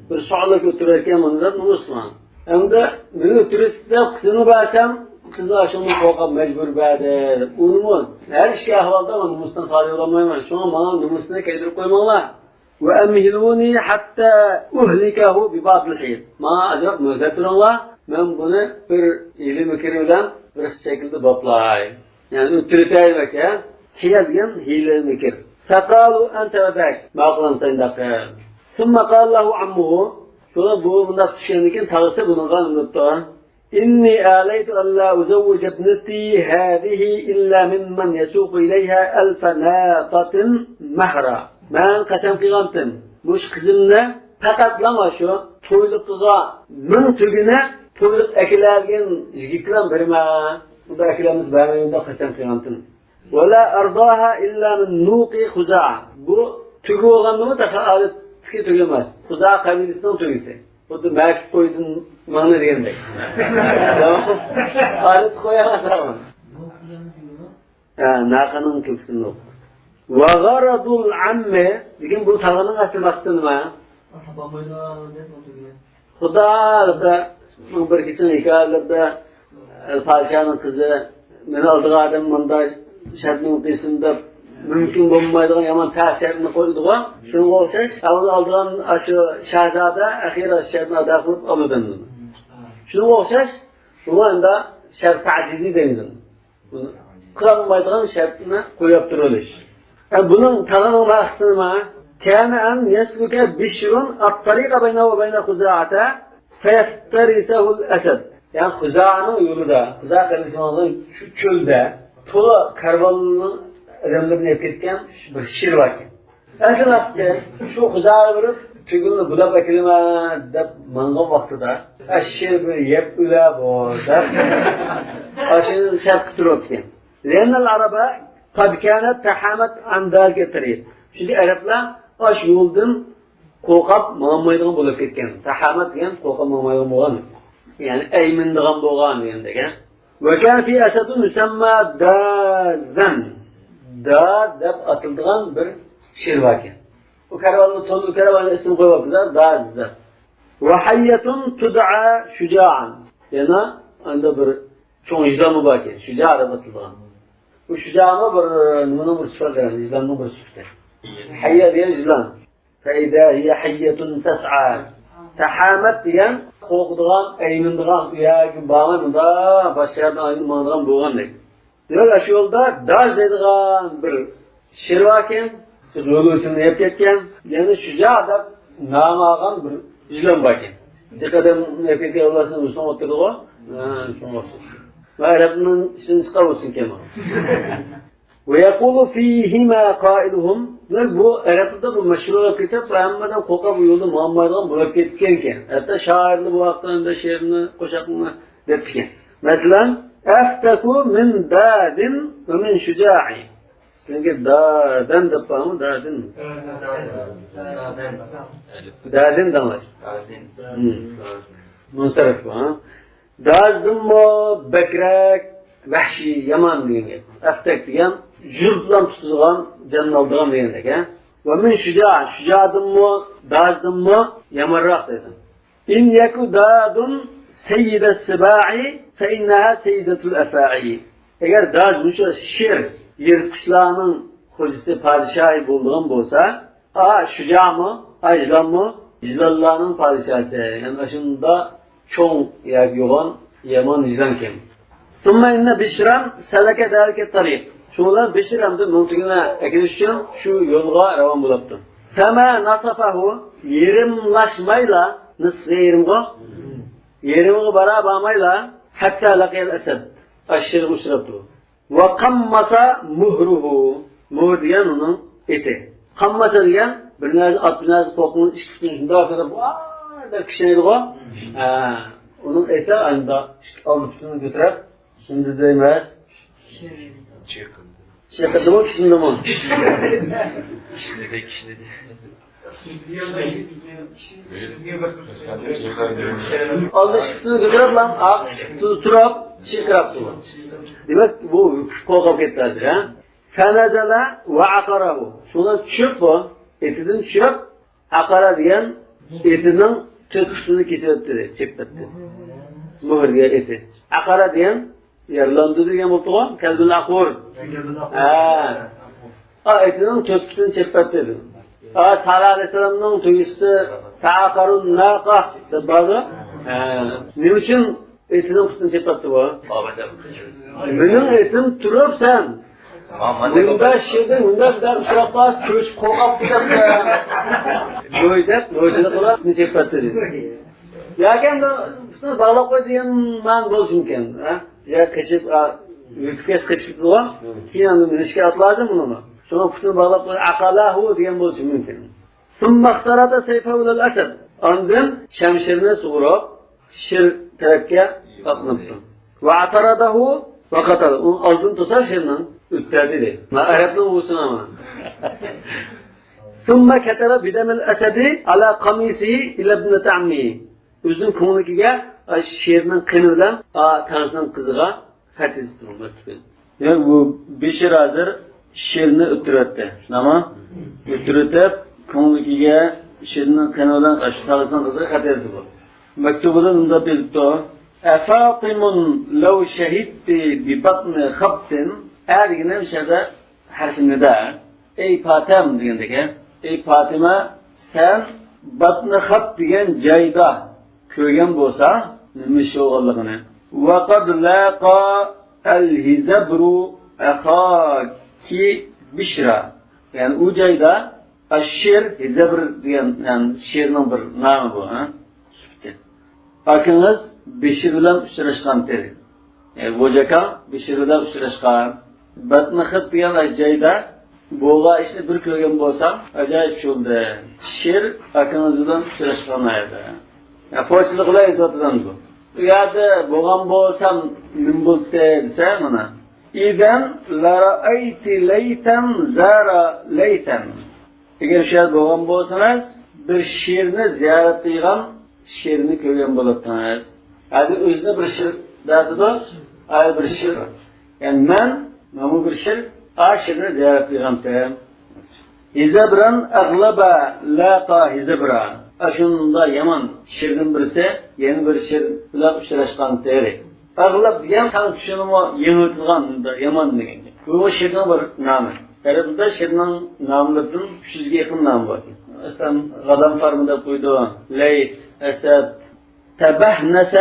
بىر سوئاللار كۆتۈرۈۋەتكەن بۇنى دەپ نومۇس قىلغان. ئەمدى مېنى ئۆلتۈرۈۋېتىپ دەپ قىزىنى بەرسەم، قىزى ئاشۇندىن قورقۇپ مەجبۇر بەردى دەپ. ئۇنىمۇ ھەر ئىككى ئەھۋالدا مەن نومۇستىن خالىي بولالمايمەن. شۇڭا ماڭا نومۇسنى كىيدۈرۈپ قويماڭلار. وأمهلوني حتى أهلكه ببعض الحيل. ماڭا ئازراق مۆھلەت بېرىڭلار، مەن بۇنى بىر ھىيلە مىكرى بىلەن بىر شەكىلدە باپلاي. يەنى ئۆلتۈرۈۋېتەي دېمەكچى، ھە؟ ھىيلە دېگەن ھىيلە مىكىر. فقالوا أنت وذاك. ماقۇل، سەن داقىل. ثم قال له عمه. شۇڭا بۇ مۇنداق چۈشكەندىن كېيىن تاغىسى بۇنىڭغا نېمە دەپتۇ؟ إني آليت ألا أزوج ابنتي هذه إلا ممن يسوق إليها ألف ناقة مهرا. مەن قەسەم قىلغانتىم، مۇشۇ قىزىمنى پەقەتلا مانا شۇ تويلۇقىغا مىڭ تۈگىنى تويلۇق ئەكېلەلىگەن يىگىتكىلا بېرىمەن. ئۇنداق ئەكېلەلمىسە بەرمەيمەن دەپ قەسەم قىلغانتىم. ولا أرضاها إلا من نوق خزاعة. بۇ تۆگە بولغاندىمۇ تېخى ئادەتتىكى تۆگە ئەمەس. خۇزائە قەبىلىسىنىڭ تۆگىسى. خۇددى مەكىت قويدىن ماڭنى دېگەندەك. ئادەتتە قويۇۋاتىدۇ. ھە، ناقىنىڭ كۆكسىدىن نوق. وغرض العم، لېكىن بۇ تاغىنىڭ ئەسلى مەقسىتى نېمە؟ خۇدا، بىر كېچىنىڭ ھېكايىلىرىدە، ئە، پادىشاھنىڭ قىزى، مېنى ئالىدىغان ئادەم مۇنداق شەرتنى قىلسۇن دەپ، مۇمكىن بولمايدىغان يامان تەس شەرتنى قويىدىغۇ. شۇنىڭغا ئوخشاش، ئاۋۋال ئالىدىغان ئاشۇ شاھزادە ئەخىر ئاشۇ شەرتنى ئادا قىلىپ ئالىدۇ. شۇنىڭغا ئوخشاش، بۇ ئەمدى شەرت تەجىزى دەيدۇ. بۇنى قىلالمايدىغان شەرتنى قويۇپ تۇرۇۋېلىش. ھە، بۇنىڭ تاغىنىڭ مەقسىتى نېمە؟ كان أن يسلك بشر الطريق بينه وبين خزاعة فيفترسه الأسد. يەنى خۇزائەنىڭ يولىدا، خۇزائە قەبىلىسىنىڭ شۇ چۆلدە تولا كارۋاننىڭ ئادەملىرىنى ئېلىپ كەتكەن بىر شىر بار ئىكەن. ئەسلى مەقسىتى شۇ خۇزائەگە بېرىپ، تۈگۈننى بۇلاپ ئەكېلىمەن دەپ ماڭغان ۋاقتىدا، ئاشۇ شىر بىر يەپ ئۆلەر بۇ دەپ، ئاشۇ شەرت قىلىپ تۇرۇپتىكەن. لأن العرب قد كانت تحامت عن ذلك الطريق. چۈنكى ئەرەبلەر ئاشۇ يولدىن قورقۇپ ماڭالمايدىغان بولۇپ كەتكەن. تەھامەت دېگەن قورقۇپ ماڭمايدىغان بولغان. يەنى ئەيمىنىدىغان بولغان دېگەندەك، ھە. وكان في أسد يسمى داذا. داذ دەپ ئاتىلىدىغان بىر شىر بار ئىكەن. ئۇ كارۋاننى، تولا كارۋاننى ئىسىم قويۇۋاپتۇ-دە، داذ دەپ. وحية تدعى شجاعا. يەنە ئاندا بىر چوڭ يىلانمۇ باركەن، شۇجا دەپ ئاتىلىدىغان. بۇ شۇجامۇ بىر نېمىنىڭ بىر سۈپىتى، يىلاننىڭ بىر سۈپىتى. ھەييە دېگەن يىلان. فإذا هي حية تسعى. تەھامەت دېگەن قورقىدىغان، ئەيمىنىدىغان، ئۇ يەرگە بارماي، مۇنداق باشقا يەردىن ئايلىنىپ ماڭىدىغان بولغاندەك. دېمەك، ئاشۇ يولدا داج دەيدىغان بىر شىر باركەن، شۇ لۇلۇسىنى يەپ كەتكەن، يەنە شۇجا دەپ نام ئالغان بىر يىلان باركەن. جىق ئادەم يەپ كەتكەن، ئاللاسىنى ئۇسۇن ئوتتۇرىدىغۇ. ھە، شۇڭا ئوخشاش. ۋە رەبنىڭ ئىشىنى چىقارمىسۇن كېمە. ويقول فيهما قائلهم. دېمەك، بۇ ئەرەبلەردە بۇ مەشھۇر بولۇپ كېتىپ، ھەممىدىن قورقۇپ، بۇ يولدا ماڭالمايدىغان بولۇپ كەتكەنكەن. ھەتتا شائىرلار بۇ ھەقتە ئەمدى شېئىرنى، قوشاقنى دەپتىكەن. مەسىلەن، أفتك من داد ومن شجاع. سىزنىڭكى دادەن دەپ بارمۇ؟ دادىن. دادىن دەڭلار. ھىم. مۇنسەرىف بۇ، ھە؟ داجدىنمۇ بەكرەك ۋەھشىي، يامان دېگەن گەپ. ئەفتەك دېگەن يۇرتلام تۇتىدىغان، جاننى ئالىدىغان دېگەندەك، ھە؟ ومن شجاع، شۇجادىنمۇ، داجدىنمۇ يامانراق دېدى. إن يك داد سيد السباع فإنها سيدة الأفاعي. ئەگەر داج، مۇشۇ شىر، يىرتقۇچلارنىڭ خوجىسى، پادىشاھى بولىدىغان بولسا، ئا، شۇجامۇ، ئا، يىلانمۇ يىلانلارنىڭ پادىشاھى. يەنى ئاشۇنداق چوڭ ياكى يوغان يامان يىلانكەن. ثم إن بشرا سلك ذلك الطريق. شۇ بىلەن بىشر ئەمدى مىڭ تۈگىنى ئەكېلىش ئۈچۈن شۇ يولغا راۋان بولاپتۇ. فما نصفه، يېرىملاشمايلا، نىسىپقا يېرىمغۇ، يېرىمغا بارا بارمايلا، حتى لقي الأسد، ئاشىرغا ئۇچراپتۇ. وقمص مهره، مۇھر دېگەن ئۇنىڭ ئېتى. قامماسا دېگەن بىر نەرسە، ئات بىر نەرسە قوقۇڭ ئىككى پۇتىنى شۇنداق كۆتۈرۈپ، ۋاي دەپ كىشنەيدىغۇ. ھە، ئۇنىڭ ئېتى ئانداق ئىككى ئالدى پۇتىنى كۆتۈرۈپ، شۇنداق دەيمىز. چېقىلدىمۇ، كىشنىدىمۇ؟ كىشنىدى، كىشنىدى. ئالدى ئىككى پۇتىنى كۆتۈرۈپ، ئارقا ئىككى پۇتىنى تۇراپ، چىرقىراپتۇ. دېمەك، بۇ قورقۇپ كەتتى ھازىر، ھە؟ فنزل وعقره. شۇنىڭ چۈشۈپ بۇ، ئېتىدىن چۈشۈپ، عقر دېگەن ئېتىنىڭ تۆت پۇتىنى كېسىۋەتتى، چېپىۋەتتى. مۇھر دېگەن ئېتى. عقر دېگەن يارىلاندى دېگەن بولۇپتۇغۇ، كەلبىل ئەقۇر. ھە. ئا، ئېتىنىڭ تۆت پۇتىنى چېپىۋەتتى دېدى. ئا، سالىھ ئەلەيھىسسالامنىڭ تۆگىسى تەئەقەرۇن ناقە دەپ بارغۇ. ھە. نېمە ئۈچۈن ئېتىنىڭ پۇتىنى چېپىۋەتتى بۇ؟ مېنىڭ ئېتىم تۇرۇپ سەن مۇنداق شىردىن مۇنداق بىر ئۇچراپ قالسا، چۆچۈپ قورقۇپ كېتەمسەن. گوي دەپ، گويچىلىق قىلىپ، پۇتىنى چېپىۋەتتى دېدى. ياكى ئەمدى پۇتىنى باغلاپ قوي دېگەن مەنە بولۇشى مۇمكىن. ھە؟ يا قېچىپ، ھە، ۋىپكەس قېچىپ كېتىدىغۇ. كېيىن ئەمدى مىنىشكە ئات لازىم بۇنىڭغا. شۇڭا پۇتىنى باغلاپ قوي، ئەقەلەھۇ دېگەن بولۇشى مۇمكىن. ثم اخترد سيفه إلى الأسد. ئاندىن شەمشىرىنى سۇغۇرۇپ، شىر تەرەپكە ئاتلىنىپتۇ. وعترضه وقتله. ئۇنىڭ ئالدىنى توسا شىرنىڭ ئۆلتۈردى دېدى. مانا ئەرەبنىڭ ئۇۋىسىنا مانا. ثم كتب بدم الأسد على قميصه إلى ابنة عمه. ئۆزىنىڭ كۆڭلىكىگە، ئا، شىرنىڭ قېنى بىلەن، ئا، تاغىسىنىڭ قىزىغا خەت يېزىپتۇ، مەكتۇپ يېزىپ. يا، بۇ بېشىر ھازىر شىرنى ئۆلتۈرۈۋەتتى. شۇنداقمۇ؟ ئۆلتۈرۈۋېتىپ، كۆڭلىكىگە شىرنىڭ قېنى بىلەن ئاشۇ تاغىسىنىڭ قىزىغا خەت يازدى بۇ. مەكتۇبىدا مۇنداق يېزىپتۇ. أفاطم لو شهدت ببطن خبط. ئە دېگىنى شۇ يەردە ھەرپى نىدا. ئەي پاتىم دېگەندەك، ئەي پاتىمە، سەن باتنى خەپ دېگەن جايدا كۆرگەن بولساڭ، نېمە ئىش بولغانلىقىنى. وقد لاقى الهذبر أخاك بشرا. يەنى ئۇ جايدا ئاشىر، ھىزەبر دېگەن، يەنى شىرنىڭ بىر نامى بۇ، ھە؟ سۈپىتى. ئاكىڭىز بېشىر بىلەن ئۇچراشقانتى. يەنى غوجا ئاكاڭ بېشىر بىلەن ئۇچراشقان. بەتنىخىت دېگەن جايدا بولغان ئىشنى بىر كۆرگەن بولسام، ئاجايىپ شۇندى. شىر ئاكىڭىز بىلەن ئۇچراشقان ئەدى. يا، پوچىلىق بىلەن ئېيتىۋاتىدۇ بۇ. ئۇ يەردە بولغان بولسام نېمە بولدى دېسە، مانا. إذا لرأيت ليثا زار ليثا. ئەگەر شۇ يەردە بولغان بولسىڭىز، بىر شىرنى زىيارەت قىلغان شىرنى كۆرگەن بولاتتىڭىز. ھازىر ئۆزىنى بىر شىر دەۋاتىدۇ، ئاي بىر شىر. يەنى مەن، مەنمۇ بىر شىر، ئا شىرنى زىيارەت قىلغانتىم. هذبرا أغلب لاقى هذبرا. شۇنداق يامان شىرنىڭ بىرسى يەنە بىر شىر بىلەن ئۇچراشقانتى. ئەغلەب دېگەن تەڭ چۈشىنىمۇ يېڭىلتىلغان يامان دېگەن گەپ. بۇ شىرنىڭ بىر نامى. ئەرەبىدە شىرنىڭ ناملىرىدىن ئۈچ يۈزگە يېقىن نامى بار. مەسىلەن، غادام فارمى دەپ قويىدۇ، لەيس، ئەسەد، تبهنس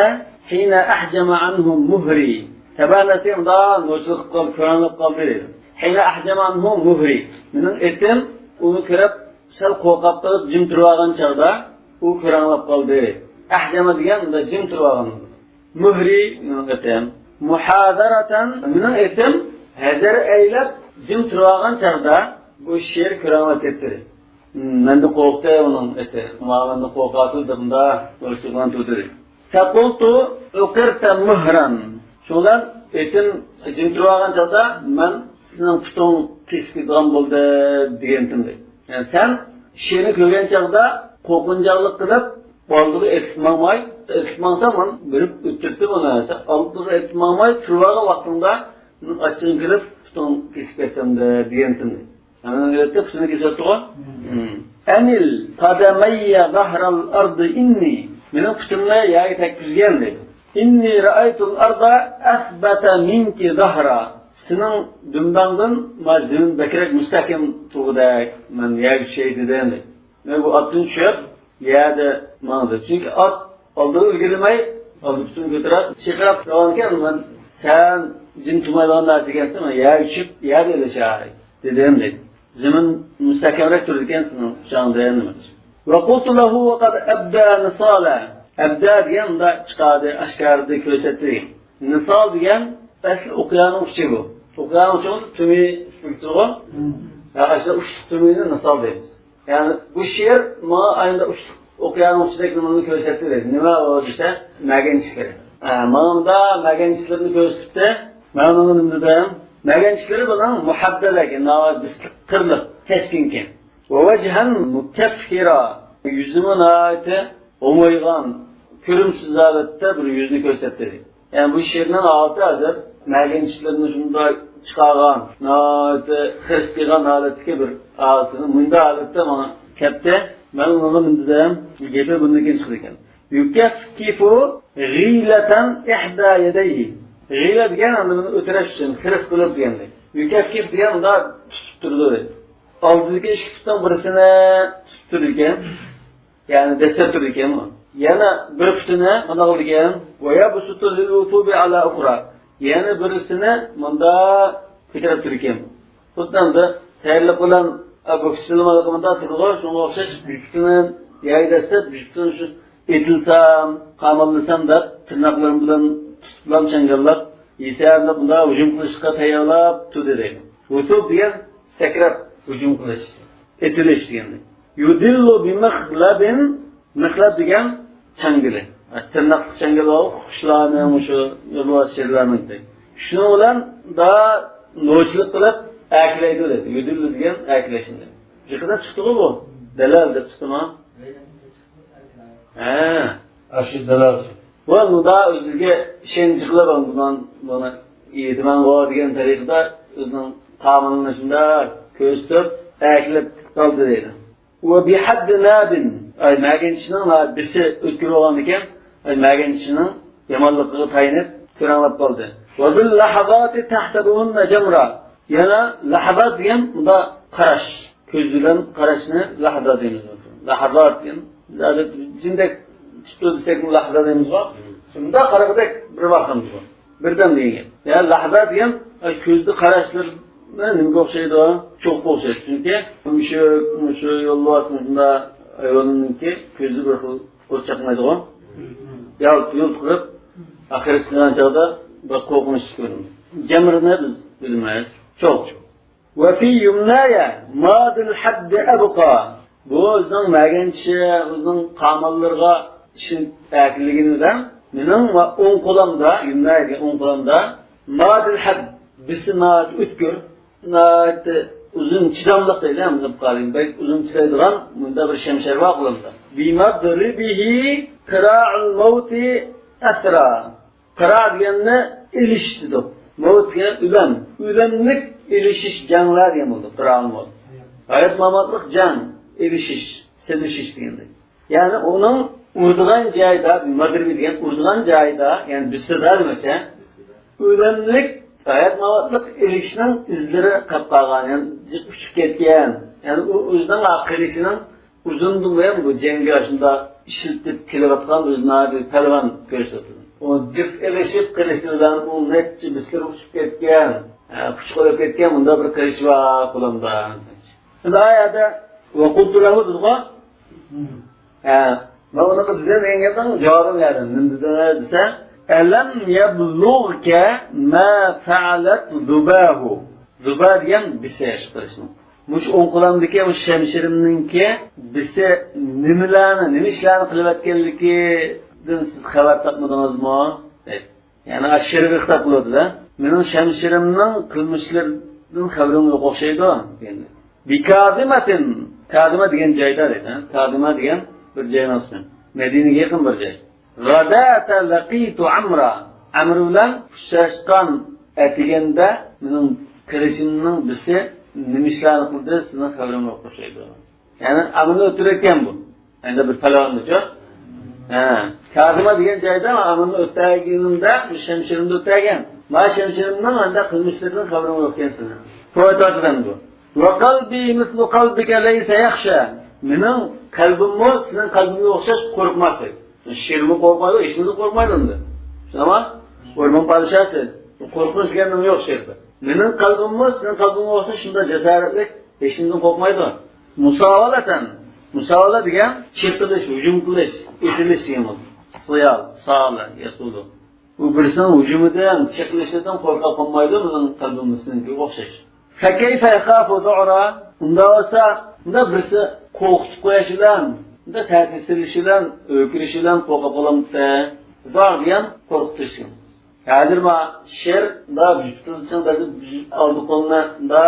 حين أحجم عنه مهري. تبهنس ئۇندا نوچىلىق قىلىپ قالدى، كۆرەڭلەپ قالدى دەيدۇ. حين أحجم عنه مهري. مېنىڭ ئېتىم ئۇنى كۆرۈپ سەل قورقۇپ قېلىپ جىم تۇرۇۋالغان چاغدا ئۇ كۆرەڭلەپ قالدى. ئەھجەمە دېگەن مۇنداق جىم تۇرۇۋالغان. مۇھرى مېنىڭ ئېتىم. مۇھازەرەتەن مېنىڭ ئېتىم ھەزەر ئەيلەپ جىم تۇرۇۋالغان چاغدا بۇ شىر كۆرەڭلەپ كەتتى. مەندىن قورقتى ئۇنىڭ ئېتى. ماڭا مەندىن قورقاتتى دەپ مۇنداق بىر چىققان تۇردى. فقلت أقرت مهرا. شۇنىڭ بىلەن ئېتىم جىم تۇرۇۋالغان چاغدا مەن سېنىڭ پۇتۇڭ كېسىپ كېتىدىغان بولدى دېگەنتىم دەيدۇ. يەنى سەن شىرنى كۆرگەن چاغدا قورقۇنچاقلىق قىلىپ، ئالدىغا ئېتىلىپ ماڭماي، ئېتىلىپ ماڭسا مەن بېرىپ ئۆلتۈرۈپتىم ئۇنى. سەن ئالدىغا ئېتىلىپ ماڭماي تۇرۇۋالغان ۋاقتىڭدا مېنىڭ ئاچچىقىم كېلىپ پۇتۇڭ كېسىپ كەتكەنتى دېگەنتىم دەيدۇ. ئەمدى ئۆتتى، پۇتىنى كېسىۋەتتىغۇ. ئەنل قەدەمەييە زەھرەل ئەردى ئىننى. مېنىڭ پۇتۇمنى يەرگە تەگكۈزگەن دەيدۇ. ئىننى رەئەيتۇل ئەردە ئەسبەتە مىنكى زەھرا. سېنىڭ دۈمبەڭدىن ما زېمىن بەكرەك مۇستەھكەم تۇرغۇدەك. مەن يەرگە چۈشەي دېدىم دەيدۇ. مەن بۇ ئاتتىن چۈشۈپ، يەردە ماڭدى. چۈنكى ئات ئالدىغا ئىلگىرىلىمەي، ئالدى پۇتىنى كۆتۈرۈپ، چىرقىراپ راۋانكەن، مەن سەن جىم تۇرمايدىغاندا دېگەنسەن، مەن يەرگە چۈشۈپ، يەردە ئېلىشاي دېدىم دەيدۇ. زېمىن مۇستەھكەمرەك تۇرىدىكەن سېنىڭ ئۇچاڭدىن. وقلت له وقد أبدى نصالا. ئەبدى دېگەن مۇنداق چىقاردى، ئاشكارىلىدى، كۆرسەتتى. نىسال دېگەن ئەسلى ئوقيانىڭ ئۇچى بۇ. ئوقيانىڭ ئۇچى بولسا تۈمى ئىسمىكتىغۇ. ھە، ئاشۇ ئۇچلۇق تۈمىنى نىسال دەيمىز. يەنى بۇ شىر ماڭا ئاينىدا ئۇچلۇق ئوقيانىڭ ئۈستىدەك نېمىنى كۆرسەتتى دەيدۇ. نېمە ئۇ دېسە، مەگەنچىكلىرى. ھە، ماڭا مۇنداق مەگەنچىكلىرىنى كۆرسىتىپتۇ. مەن ئۇنىڭغا نېمە دېدىم؟ مەگەنچىكلىرى بۇنىڭ مۇھەببەلەك، ناۋادا قىرلىق، كەسكىنكەن. ۋەۋەجھەن مۇكەففىرا. يۈزىمۇ ناھايىتى ئوڭايغان، كۆرۈمسىز ھالەتتە بىر يۈزنى كۆرسەتتى دەيدۇ. يەنى بۇ شىرنىڭ ھالىتى ھازىر مەگەنچىكلىرىنى شۇنداق چىقارغان، ناھايىتى خىرىس قىلغان ھالەتتىكى بىر ھالىتىنى، مۇنداق ھالەتتە ماڭا كەپتى. مەن ئۇنىڭغا نېمە دېدىم؟ گېپى بۇندىن كېيىن چىقىدىكەن. يۇكەفكىفۇ غىلەتەن ئىھدا يەدەيھى. غىلە دېگەن ئاندىن ئۆتۈرەش ئۈچۈن، خىرىس قىلىپ دېگەندەك. يۇكەفكىف دېگەن مۇنداق تۇتۇپ تۇرىدۇ دەيدۇ. ئالدىدىكى ئىككى پۇتنىڭ بىرسىنى تۇتۇپ تۇرىدىكەن. يەنى دەسسەپ تۇرىدىكەن. يەنە بىر پۇتىنى مانا قىلىدىكەن. ۋەيەبسۇتۇ لىلۋۇسۇبى ئەلا ئۇخرا. يەنە بىرسىنى مۇنداق كۆتۈرۈپ تۇرىدىكەن. خۇددى ئەمدى تەييارلىق بىلەن، ئە، بۇ كىشىلەرمۇ مۇنداق تۇرىدىغۇ، شۇنىڭغا ئوخشاش بىر پۇتىنى يەرگە دەسسەپ، بىر پۇتىنى شۇ ئېتىلسام، قاماللىسام دەپ تىرناقلىرىم بىلەن تۇتۇپلام چاڭگاللاپ يېسەم دەپ مۇنداق ھۇجۇم قىلىشقا تەييارلاپ تۇردى دەيدۇ. ۋۇسۇب دېگەن سەكرەپ ھۇجۇم قىلىش، ئېتىلىش دېگەندەك. يۇدىللۇ بىمىخلەبىن، مىخلەب دېگەن چاڭگىلى. تىرناقلىق چاڭگىلى بار، قۇشلارنىڭ، مۇشۇ يولۋاس شىرلارنىڭكى. شۇنىڭ بىلەن دا نوچىلىق قىلىپ ئەركىلەيدۇ دەيدۇ. يۇدىللۇ دېگەن ئەركىلەشنى. يېقىندا چىقتىغۇ بۇ. دەلەل دەپ چىقتىما؟ ھە. ئاشۇ دەلەل. بۇ مۇندا ئۆزىگە ئىشەنچ قىلىپ، بۇنىڭ، بۇنى يېتىمەنغۇ دېگەن تەرىقىدە ئۆزىنىڭ تامىلىنى شۇنداق كۆرسىتىپ، ئەركىلەپ قالدى دەيدۇ. ۋە بىھەددى نابىن، ئاي، مەگەنچىنىڭ بىسى ئۆتكۈر بولغاندىكىن، ئاي، مەگەنچىنىڭ يامانلىقىغا تايىنىپ كۆرەڭلەپ قالدى. ۋە بىل لەھەزاتى تەھسەبۇھۇننە جەمرا. يەنە لەھەزات دېگەن مۇندا قاراش. كۆز بىلەن قاراشنى لەھەزات دەيمىز. لەھەزات دېگەن جىندەك تۇتۇپ دېسەكمۇ لەھەزات دەيمىزغۇ. شۇنداق قارىغۇدەك بىر ۋاقىت دېمەيدۇ. بىردەم دېگەن گەپ. يا لەھزا دېگەن، ئاي، كۆزدە قاراشلىرى نېمىگە ئوخشايدۇ؟ چوغقا ئوخشايدۇ. چۈنكى مۇشۇ، مۇشۇ يولۋاس مۇشۇنداق ھايۋاننىڭكى كۆزى بىر خىل ئوت چاقنايدىغۇ. يالت-يۇلت قىلىپ، ئاخىرى چىققان چاغدا بىر قورقۇنچلۇق كۆرۈنىدۇ. جەمرىنى بىز بىلمەيمىز. چوغ. ۋە فى يۇمنايە مادىل ھەددى ئەبقا. بۇ ئۆزىنىڭ مەگەنچىشى، ئۆزىنىڭ قاماللىرىغا ئىشىنىپ ئەركىنلىگىنى بىلەن مېنىڭ ۋە ئوڭ قولۇمدا، يۇمنايە دېگەن ئوڭ قولۇمدا، مادىل ھەد، بىسى ناھايىتى ئۆتكۈر، ناھايىتى ئۇزۇن چىداملىق دەيلى، بەك ئۇزۇن چىدايدىغان مۇنداق بىر شەمشەر بار قولۇمدا. بىمەدرىبىھى قىراءۇل مەۋتى ئەسرا. قىرا دېگەننى ئېلىشىش دېدۇق. مەۋت دېگەن ئۆلۈم. ئۆلۈملۈك ئېلىشىش جەڭلەر دېگەن بولىدۇ. قىرا مەۋت. ھايات ماماتلىق جەڭ، ئېلىشىش، سېلىشىش دېگەندەك. يەنى ئۇنىڭ ئۇرىدىغان جايىدا، مەغرىبى دېگەن ئۇرىدىغان جايىدا، يەنى بىسسىدا دېمەكچى، ئۆلۈملۈك ھايات-ماۋاتلىق ئېلىشنىڭ ئىزلىرى قېلىپ قالغان، يەنى جىق ئۇچۇپ كەتكەن. يەنى ئۇ ئۆزىنىڭ قېلىشىنىڭ ئۇزۇندىن بۇيان بۇ جەڭگە شۇنداق ئىشلىتىپ كېلىۋاتقان ئۆزىنى ناھايىتى پەلۋان كۆرسىتىدۇ. ئۇ جىق ئېلىشىپ قېلىشى بىلەن ئۇ نەچچە بىسسىلىرى ئۇچۇپ كەتكەن، ھە، پۇچقىلىپ كەتكەن، مۇنداق بىر قېلىشى بار قولۇمدا. ئەمدى ئايەتتە ۋەقۇلتۇ لەھۇ دېدىغۇ. ھە، مەن ئۇنىڭغا دېدىم، دېگەن گەپنىڭ جاۋابىنى بەردىم. نېمە دېدىڭىز دېسە، ئەلەم يەبلۇغكە ما فەئەلەت زۇباھۇ. زۇبا دېگەن بىسى ئىشقىلىشنىڭ. مۇشۇ ئوڭ قولۇمدىكى مۇشۇ شەمشىرىمنىڭكى بىسى نېمىلەرنى، نېمە ئىشلارنى قىلىۋەتكەنلىكىدىن سىز خەۋەر تاپمىدىڭىزمۇ؟ دەيدۇ. يەنى ئاشۇ شېئىرغا خىتاب قىلىۋاتىدۇ-دە. مېنىڭ شەمشىرىمنىڭ قىلمىشلىرىدىن خەۋىرىڭ يوق ئوخشايدۇ، دېگەندە. بىكازىمەتىن، كازىمە دېگەن جايدا دەيدۇ. كازىمە دېگەن بىر جاينىڭ ئىسمى. مەدىنىگە يېقىن بىر جاي. غاداتا لەقىتۇ ئەمرا. ئەمر بىلەن ئۇچراشقان ئەتىگەندە مېنىڭ قىلىچىمنىڭ بىسى نېمە ئىشلارنى قىلدى، سىزنىڭ خەۋىرىڭ يوق ئوخشايدۇ. يەنى ئەمرىنى ئۆتتۈرۈۋەتكەن بۇ. ئەمدى بىر پەلۋاننىچۇ. ھە. كازىمە دېگەن جايدا ئەمرىنى ئۆتتۈرگىنىمدە، مۇشۇ شەمشىرىمنى ئۆتتۈرگەن. مانا شەمشىرىمنىڭ ئەمدى قىلمىشلىرىدىن خەۋىرىڭ يوق ئىكەن سېنىڭ. تويتاتىدىن بۇ. ۋەقەلبى مىسلۇ قەلبىكە لەيسە يەخشە. مېنىڭ قەلبىممۇ سېنىڭ قەلبىڭگە ئوخشاش قورقماس دەيدۇ. شىرمۇ قورقمايدۇ، ھېچنېمىدىن قورقمايدۇ ئەمدى. شۇنداقمۇ؟ ئورمان پادىشاھسى. قورقۇنچ دېگەن نېمە يوق شىردا. مېنىڭ قەلبىممۇ سېنىڭ قەلبىڭگە ئوخشاش شۇنداق جاسارەتلىك، ھېچنېمىدىن قورقمايدۇ. مۇساۋالەتەن. مۇساۋالە دېگەن چېقىلىش، ھۇجۇم قىلىش، ئېتىلىش دېگەن بولىدۇ. سىيال، سالە، يەسۇلۇ. ئۇ بىرسىنىڭ ھۇجۇمىدىن، چېقىلىشىدىن قورقۇپ قالمايدۇ، مېنىڭ قەلبىم سېنىڭكىگە ئوخشاش. فەكەيفە يەخافۇ زۇئرا؟ ئۇنداق بولسا، ئۇنداق بىرسى قورقۇتۇپ قويۇش بىلەن، ئۇنداق تەسىر سېلىش بىلەن، ئۆكۈرۈش بىلەن قورقۇپ قالامتى؟ زۇئر دېگەن قورقۇتۇش. ھازىر ما شىر، دا بىز ئالدى قولىنى، دا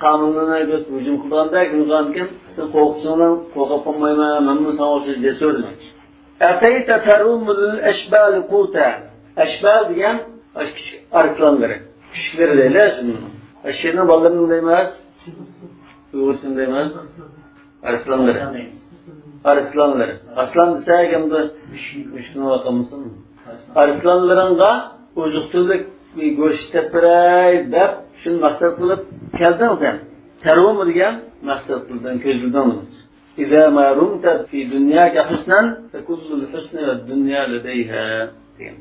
قانۇننى ھۇجۇم قىلغاندەك قىلغانكىن، سەن قورقۇشۇڭدىن قورقۇپ قالمايمەن، مەنمۇ ساڭا ئوخشاش جەسۇر دېمەكچى. ئەتەيتە تەرۇمۇ لىل ئەشبالى قۇتە. ئەشبال دېگەن ئاشۇ كىچىك ئارسلانلىرى. كۈچۈكلىرى دەيلى شۇنى. شىرنىڭ بالىلىرىنى دەيمىز. ئۇيغۇرچىسىنى دەيمىز. ئارسلانلىرى. ئارسلانلىرى. ئارسلان دېسەك ئەمدى مۈشكۈل بولۇپ قالمىسۇن. ئارسلانلىرىڭغا ئوزۇق-تۈلۈك، گۆش ئىشلەپ بېرەي دەپ شۇنى مەقسەت قىلىپ كەلدىڭ سەن. تەرۇمۇ دېگەن مەقسەت قىلدىڭ، كۆزلىدىڭ. إذا ما رمت في دنياك حسنا فكل الحسن والدنيا لديها دېگەن.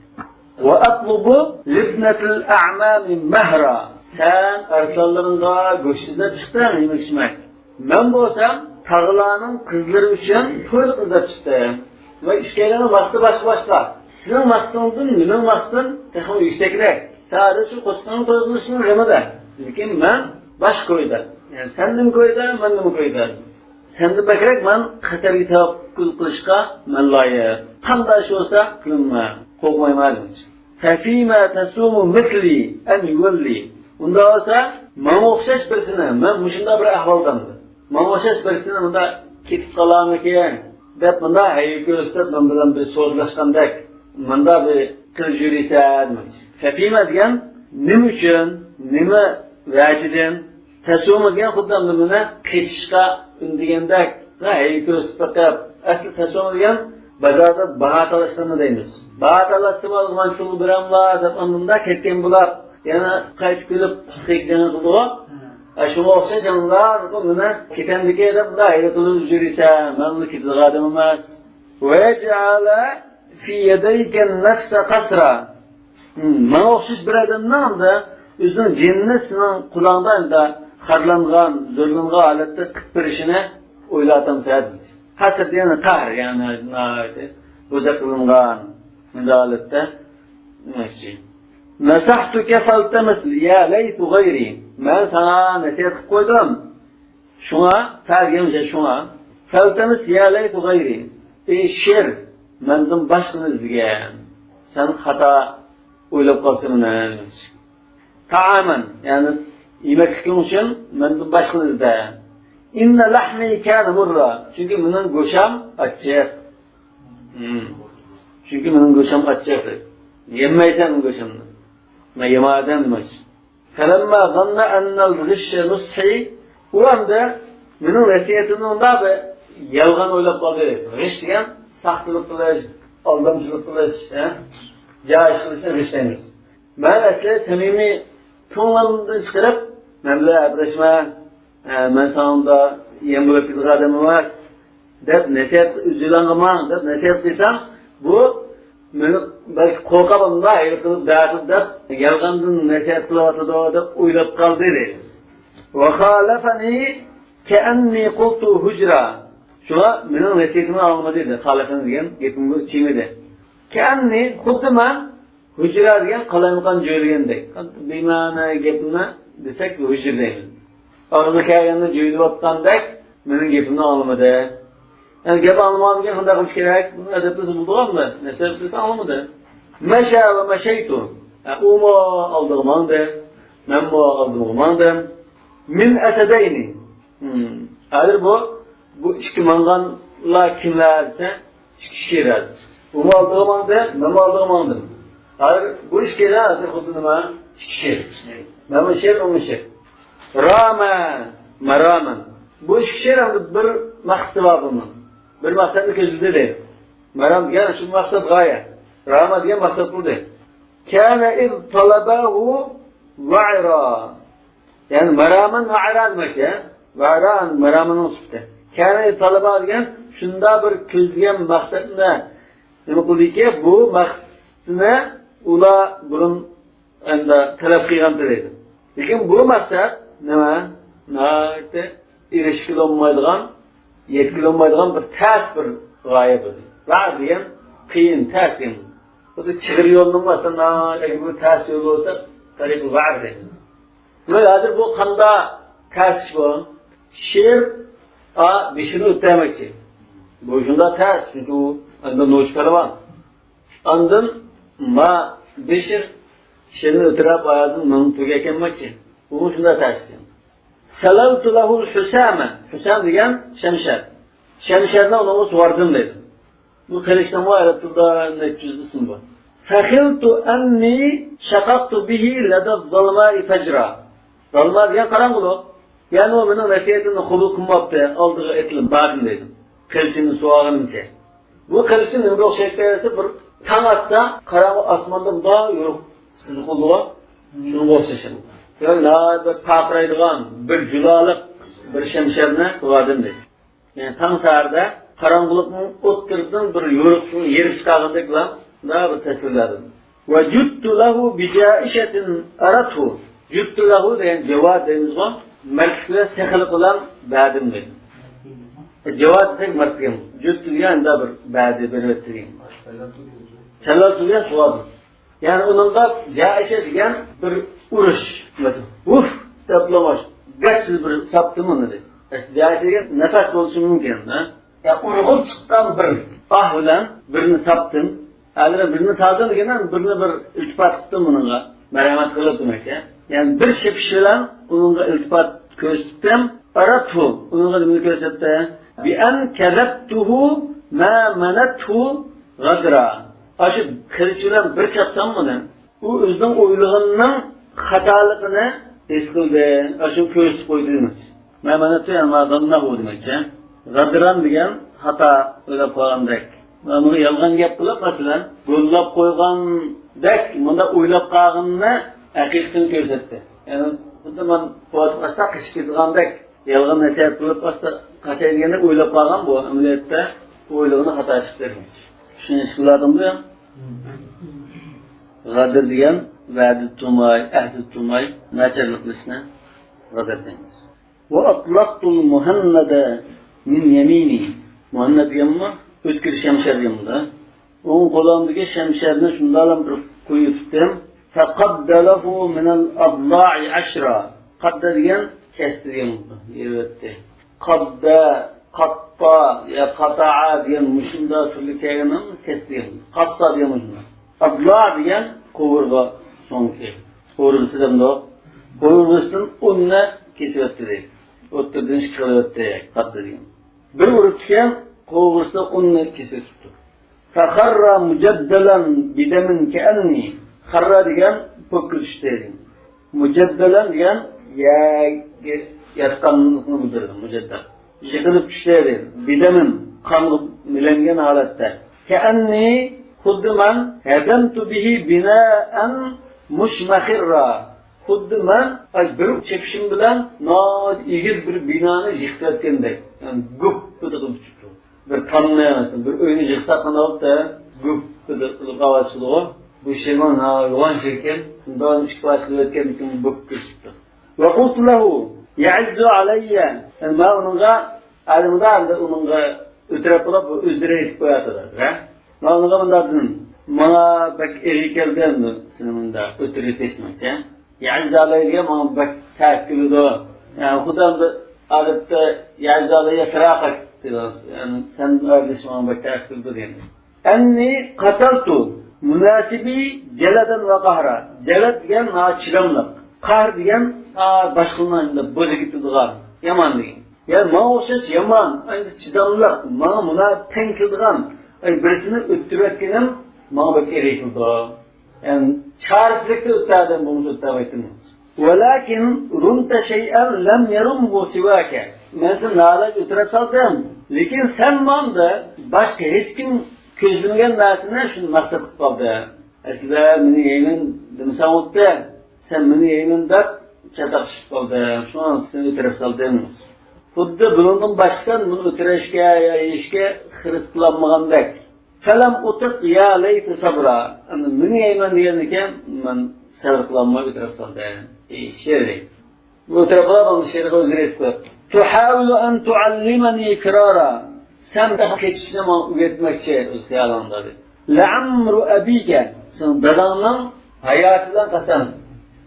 وأطلب لابنة الأعمام مهرا. سەن ئارسلانلىرىڭغا گۆش ئىزدەپ چىقتىڭ، يېمەك-ئىچمەك. مەن بولسام تاغلارنىڭ قىزلىرى ئۈچۈن تويلۇق ئىزدەپ چىقتىم. ۋە ئىككىيلەننىڭ مەقسىتى باشقا-باشقا. سېنىڭ مەقسىتىڭدىن مېنىڭ مەقسىتىم تېخىمۇ يۈكسەكرەك. سەن ھازىر شۇ قوچىقىڭنى توي قىلىشنىڭ غېمىدە. لېكىن مەن باشقا كويدا. يەنى سەن نېمە كويدا، مەن نېمە كويدا. سەندىن بەكرەك مەن خەتەرگە تەۋەككۈل قىلىشقا مەن لايىق. قانداق ئىش بولسا قىلىمەن، قورقمايمەن دېمەكچى. ففيما تصوم مثلي أن يولي. ئۇنداق بولسا ماڭا ئوخشاش بىرسىنى، مەن مۇشۇنداق بىر ئەھۋالدامدىم. ماڭا ئوخشاش بىرسىنى مۇنداق كېتىپ قالارمىكىن دەپ مۇنداق ھەيۋە كۆرسىتىپ مەن بىلەن بىر سودىلاشقاندەك مۇنداق بىر قىلىپ يۈرسە دېمەكچى. ففيما دېگەن نېمە ئۈچۈن، نېمە ۋەجىدىن، تەسۋىمۇ دېگەن خۇددى ئەمدى مېنى قېچىشقا ئۈندىگەندەك، ھەيۋە كۆرسىتىپ بېقىپ. ئەسلى تەسۋىمۇ دېگەن بازاردا باھا تالاشلىرىنى دەيمىز. باھا تالاشسىمۇ مانا شۇنى بېرەملا دەپ ئاندىن كەتكەن بولار. يەنە قايتىپ كېلىپ سېكىجاڭ قىلىدىغۇ. ئە، شۇڭا ئوخشاش ئاندىن مېنى كېتەمدىكى دەپ مۇنداق ھەيۋە قىلىپ يۈرسە، مەن ئۇنى كېتىدىغان ئادەم ئەمەس. ويجعل في يديك النفس قصرا. ماڭا ئوخشاش بىر ئادەمنىڭ ئەمدى ئۆزىنىڭ جېنىنى سېنىڭ قولۇڭدا ئەمدى خارلانغان، زورلانغان ھالەتتە قىلىپ بېرىشىنى ئويلاۋاتامسەن؟ قەسر دېگەن قەھر، يەنى ناھايىتى بوزەك قىلىنغان مۇنداق ھالەتتە دېمەكچى. نصحتك فالتمس يا ليث غيري. مەن ساڭا نەسىھەت قىلىپ قويدۇم. شۇڭا، فە دېگەن شۇڭا. فالتمس يا ليث غيري. ئەي شىر، مەندىن باشقىنى ئىزدىگىن. سەن خاتا ئويلاپ قالسا مېنى. طعاما، يەنى يېمەكلىكىڭ ئۈچۈن مەندىن باشقىنى ئىزدە. إن لحمي كان مرا. چۈنكى مېنىڭ گۆشەم ئاچچىق. چۈنكى مېنىڭ گۆشەم ئاچچىق. يېمەيسەن گۆشەمنى. مەن يېمەيدىغان دېمەكچى. فلما ظن أن الغش نصحي، ئۇ ئەمدى مېنىڭ نەسىھەتىمنى ئۇنداق بىر يالغان ئويلاپ قالدى. غىش دېگەن ساختىلىق قىلىش، ئالدامچىلىق قىلىش، ھە؟ جاھىل ئىش قىلىشنى غىش دەيمىز. مەن ئەسلى سەمىمىي كۆڭلۈمدىن چىقىرىپ، مەن بىلەن ئەپلەشمە، ھە، مەن ساڭا ئۇنداق يەم بولۇپ كېتىدىغان ئادەم ئەمەس، دەپ نەسىھەت، ئۆزۈڭلارغا ماڭ دەپ نەسىھەت قىلسام، بۇ مېنى بەلكى قورقۇپ، ئۇنداق ھەيران قىلىپ، بەتۇ دەپ يالغاندىن نەسىھەت قىلىۋاتىدۇ دەپ ئويلاپ قالدى دەيدۇ. وخالفني كأني قلت هجرا. شۇڭا مېنىڭ نەسىھىتىمنى ئاڭلىمىدى دەيدۇ. خالفني دېگەن گېپىمگە چىيمىدى. كأني، خۇددى مەن ھۇجرا دېگەن قالايمىقان جۆيلىگەندەك. بىمەنە گەپنى دېسەك ھۇجرا دەيمىز. ئاغزىغا كەلگەننى جۆيلىۋاتقاندەك مېنىڭ گېپىمنى ئاڭلىمىدى. يەنى گەپ ئاڭلىمىغاندىكىن قانداق قىلىش كېرەك؟ بۇنى ئەدەپلىسە بولىدىغانمۇ؟ نەسىھەت قىلسا ئاڭلىمىدى. مشى ومشيت. ھە، ئۇمۇ ئالدىغا ماڭدى، مەنمۇ ئالدىمغا ماڭدىم. من أسدين. ھازىر بۇ، بۇ ئىككى ماڭغانلار كىملەر دېسە، ئىككى شېر ھازىر. ئۇمۇ ئالدىغا ماڭدى، مەنمۇ ئالدىغا ماڭدىم. ھازىر بۇ ئىككىلەن ھازىر خۇددى نېمە؟ ئىككى شېر. مەنمۇ شېر، ئۇمۇ شېر. رام مراما. بۇ ئىككى شېر ھەمدە بىر مەقسىتى بار بۇنىڭ. بىر مەقسەتنى كۆزلىدى دەيدۇ. مەرام دېگەن شۇ مەقسەت، غايە. رام دېگەن مەقسەت بولدى. كان إذ طلباه وعرا. يەنى مەرامەن ۋە ئەرا دېمەكچى، ھە؟ ۋەرا مەرامەننىڭ سۈپىتى. كان إذ طلباه دېگەن شۇنداق بىر كۆزلىگەن مەقسەتنى نېمە قىلدىكى، بۇ مەقسەتنى ئۇلار بۇرۇن ئەمدى تەلەپ قىلغان دەيدۇ. لېكىن بۇ مەقسەت نېمە؟ ناھايىتى ئېرىشكىلى بولمايدىغان، يەتكىلى بولمايدىغان بىر تەس بىر غايە بۇ. ۋەر دېگەن قىيىن، تەس دېگەن. خۇددى چىغىر يولنىڭ مەسىلەن، ناھايىتى بىر تەس يول بولسا، تەرىقى ۋەر دەيمىز. بۇ ھازىر بۇ قاندا تەس ئىش بۇ؟ شېر، ئا، بېشىنى ئۆتەلمەكچى. بۇ شۇنداق تەس، چۈنكى ئۇ ئەمدى نوچى پەلۋان. ئاندىن ما بېشىر شېرىنى ئۆتۈرەپ ئاياغىدىن مېڭىپ تۇرغان ئىكەنمەكچى. ئۇمۇ شۇنداق تەس ئىكەن. سەلەلتۇ لەھۇل ھۈسامە. ھۈسام دېگەن شەمشەر. شەمشەرنى ئۇنىڭغا سۇۋاردىم دەيدۇ. بۇ قىلىچنىڭمۇ ئەرەب تىلىدا نەچچە يۈز ئىسمى بار. فخلت أني شققت به لدى الظلماء فجرا. زالما دېگەن قاراڭغۇلۇق. يەنى ئۇ مېنىڭ نەسىھەتىمنى قوبۇل قىلماپتۇ، ئالدىغا ئېتىلىپ باردىم دەيدۇ. قىلىچىمنى سۇۋارغىنىمچە. بۇ قىلىچنى نېمىگە ئوخشايتتى دېسە، بىر تاڭ ئاتسا، قاراڭغۇ ئاسماندا مۇنداق يورۇق سىزىق بولىدىغۇ، شۇنىڭغا ئوخشاش. يەنى ناھايىتى بىر پارقىرايدىغان، بىر جۇلالىق بىر شەمشەرنى سۇۋاردىم دەيدۇ. يەنى تاڭ سەھەردە قاراڭغۇلۇقنىڭ ئوتتۇرىسىدىن بىر يورۇقنى يېرىپ چىقارغاندەكلا، مۇنداق بىر تەسۋىرلەردىن. وجدت له بجائشة أردته. جدت له دېگەن جاۋاد دەيمىزغۇ، مەردلىك بىلەن سېخىلىق بىلەن بەردىم دەيدۇ. جاۋاد دېسەك مەرد دېگەن. جدت دېگەن ئەمدى بىر بەردى، بېرىۋەتتى دېگەن. سەلەلتۇ دېگەن سۇۋاردىم. يەنى ئۇنىڭدا جائشە دېگەن بىر ئۇرۇش. مەسىلەن، ۋۇف دەپ بولماس، گەتسىز بىر ساپتىم ئۇنى دەيدۇ. جائشە دېگەن نەپەس بولۇشى مۇمكىن، ھە؟ يا ئۇرغۇپ چىققان بىر ئاھ بىلەن بىرنى تاپتىم. ھازىر بىرنى تاپتىم دېگەندە بىرنى بىر ئىلتىپات قىپتىم ئۇنىڭغا. مەرھەمەت قىلىپ دېمەكچى. يەنى بىر چېپىش بىلەن ئۇنىڭغا ئىلتىپات كۆرسەتتىم. ئەرەتتۇ، ئۇنىڭغا نېمىنى كۆرسەتتى؟ بىئەن كەزەبتۇھۇ ما مەنەتتۇ غەدرا. ئاشۇ قىلىچ بىلەن بىر چاپسام ئۇنى، ئۇ ئۆزىنىڭ ئويلىغىنىنىڭ خاتالىقىنى ھېس قىلدى. ئاشۇنى كۆرسىتىپ قويدى دېمەكچى. ما مەنەتتۇ يەنى ما زەننەھۇ دېمەكچى. غەدران دېگەن خاتا ئويلاپ قالغاندەك. مانا بۇنى يالغان گەپ قىلىپ، مەسىلەن، گوللاپ قويغاندەك مۇنداق ئويلاپ قالغىنىنى ھەقىقىتىنى كۆرسەتتى. يەنى خۇددى مەن قوۋاتقاچتا قېچىپ كېتىدىغاندەك، يالغان نەسىھەت قىلىپ ئاستا قاچاي دېگەندەك ئويلاپ قالغان، بۇ ئەمەلىيەتتە ئويلىغىنى خاتا چىقتى. چۈشىنىشكە بولاتتىمۇ؟ غەدىر دېگەن ۋەدە تۇتماي، ئەھدى تۇتماي، ناچارلىق قىلىشنى غەدىر دەيمىز. وأطلقت المهند من يميني. مۇھەننەد دېگەنمۇ ئۆتكۈر شەمشەر دېگەنمۇ-دە. ئوڭ قولۇمدىكى شەمشەرنى شۇنداقلا بىر قويۇپ تۇتتۇم. فقد له من الأضلاع عشرا. قەددە دېگەن كەستى دېگەن بولىدۇ. يېرىۋەتتى. قەددە، قەتتا يا قەتەئە دېگەن مۇشۇنداق تۈرلۈك كەلگەن ھەممىسى كەستى دېگەن بولىدۇ. قەسسا دېگەن مۇشۇنداق. ئەزلا دېگەن قوۋۇرغا سۆڭىكى. قوۋۇرغىسى دەمدۇ. قوۋۇرغىسىدىن ئۇننى كېسىۋەتتى دەيدۇ. ئوتتۇرىدىن ئىككى قىلىۋەتتى قەددە دېگەن. بىر ئۇرۇپتىكەن، قوۋۇرغىسىدا ئۇننى كېسىۋېتىپتۇ. فخر مجدلا بدم كأني. خەررا دېگەن پوكقا چۈشتى دېگەن. مۇجەددەلەن دېگەن يەرگە ياتقانلىقنى بىلدۈرىدۇ، مۇجەددەل. يىقىلىپ چۈشتى، دەيدۇ. بدم، قانغا مىلەنگەن ھالەتتە. كأني، خۇددى مەن، هدمت به بناء مشمخرا. خۇددى مەن، ئاي، بىر چېپىشىم بىلەن ناھايىتى ئېگىز بىر بىنانى يىقىتىۋەتكەندەك. يەنى گۈپپىدە قىلىپ چۈشۈپتۇ. بىر تامنى، مەسىلەن، بىر ئۆينى يىقساق قانداق بولۇپتۇ؟ گۈپپىدە قىلىپ ئاۋاز چىقىدىغۇ. بۇ شېرىمان ھا، يوغان شېرىكەن. شۇنداق ئىككى پارچە قىلىۋەتكەندىكىن گۈپ قىلىپ چىقىپتۇ. وقلت له يعز علي. يەنى مەن ئۇنىڭغا، ئەلىمدا ئەمدى ئۇنىڭغا ئۆترەپ بولۇپ، بۇ ئۆزلىرى ئېيتىپ قوياتىدۇ، ھە؟ مەن ئۇنىڭغا مۇنداق دېدىم، ماڭا بەك ئېغىر كەلدى ئەمدى سېنى مۇنداق ئۆترەپ كەتمەكچى. يعز علي دېگەن ماڭا بەك تەس كېلىدۇ. يەنى خۇددى ئەمدى ئادەتتە يعز علي فراقك دەيدۇ. يەنى سەن ئايرىلىش ماڭا بەك تەس كېلىدۇ دېگەن. أني قتلت مناسبي جلدا وقهرا. جلد دېگەن ھا، چىداملىق. قەھر دېگەن ھا، باشقىلارنى بوزۇپ كېتىدىغان، يامان دېگەن. يەنى ماڭا ئوخشاش يامان، ئەمدى چىداملىق، ماڭا مۇناسىپ تەڭ كېلىدىغان، ئەي، بىرسىنى ئۆتتۈرۈۋەتكىنىم ماڭا بەك ئېغىر كېلىدۇ. يەنى چارىسىزلىكتە ئۆتتۈردۈم، بولمىسا ئۆتتۈرمەيتتىم. ولكن رمت شيئا لم يرمه سواك. مەن سېنى ناھايىتى ئۆتتۈرۈپ سالدىم. لېكىن سەن ماڭا باشقا ھېچكىم كۆزلىمىگەن نەرسىنى شۇنى مەقسەت قىلىپ قالدىڭ. ئەسلىدە مېنى يەيمەن دېمىسەڭ بولاتتى. سەن مېنى يەيمەن دەپ چاتاق پىشىپ قالدىڭ. شۇڭا سېنى ئۆتتۈرۈپ سالدىم. خۇددى بۇنىڭدىن باشقا سەن بۇنى ئۆتتۈرۈشكە يا يېيىشكە خىرىس قىلالمىغاندەك. فلم أطق يا ليت صبرا. ئەمدى مېنى يەيمەن دېگەندىكىن مەن سەۋر قىلالماي ئۆتتۈرۈپ سالدىم. ئى شېرى. بۇ ئۆتتۈرۈپ قالاپ، ئاندىن شېرىغا ئۆزى ئېيتىپ قويۇپتۇ. تحاول أن تعلمني فرارا. سەن كېتىشنى ماڭا ئۆگەتمەكچى ئۆز خىيالىڭدا، دېدى. لعمر أبيك. سېنىڭ داداڭنىڭ ھاياتى بىلەن قەسەم.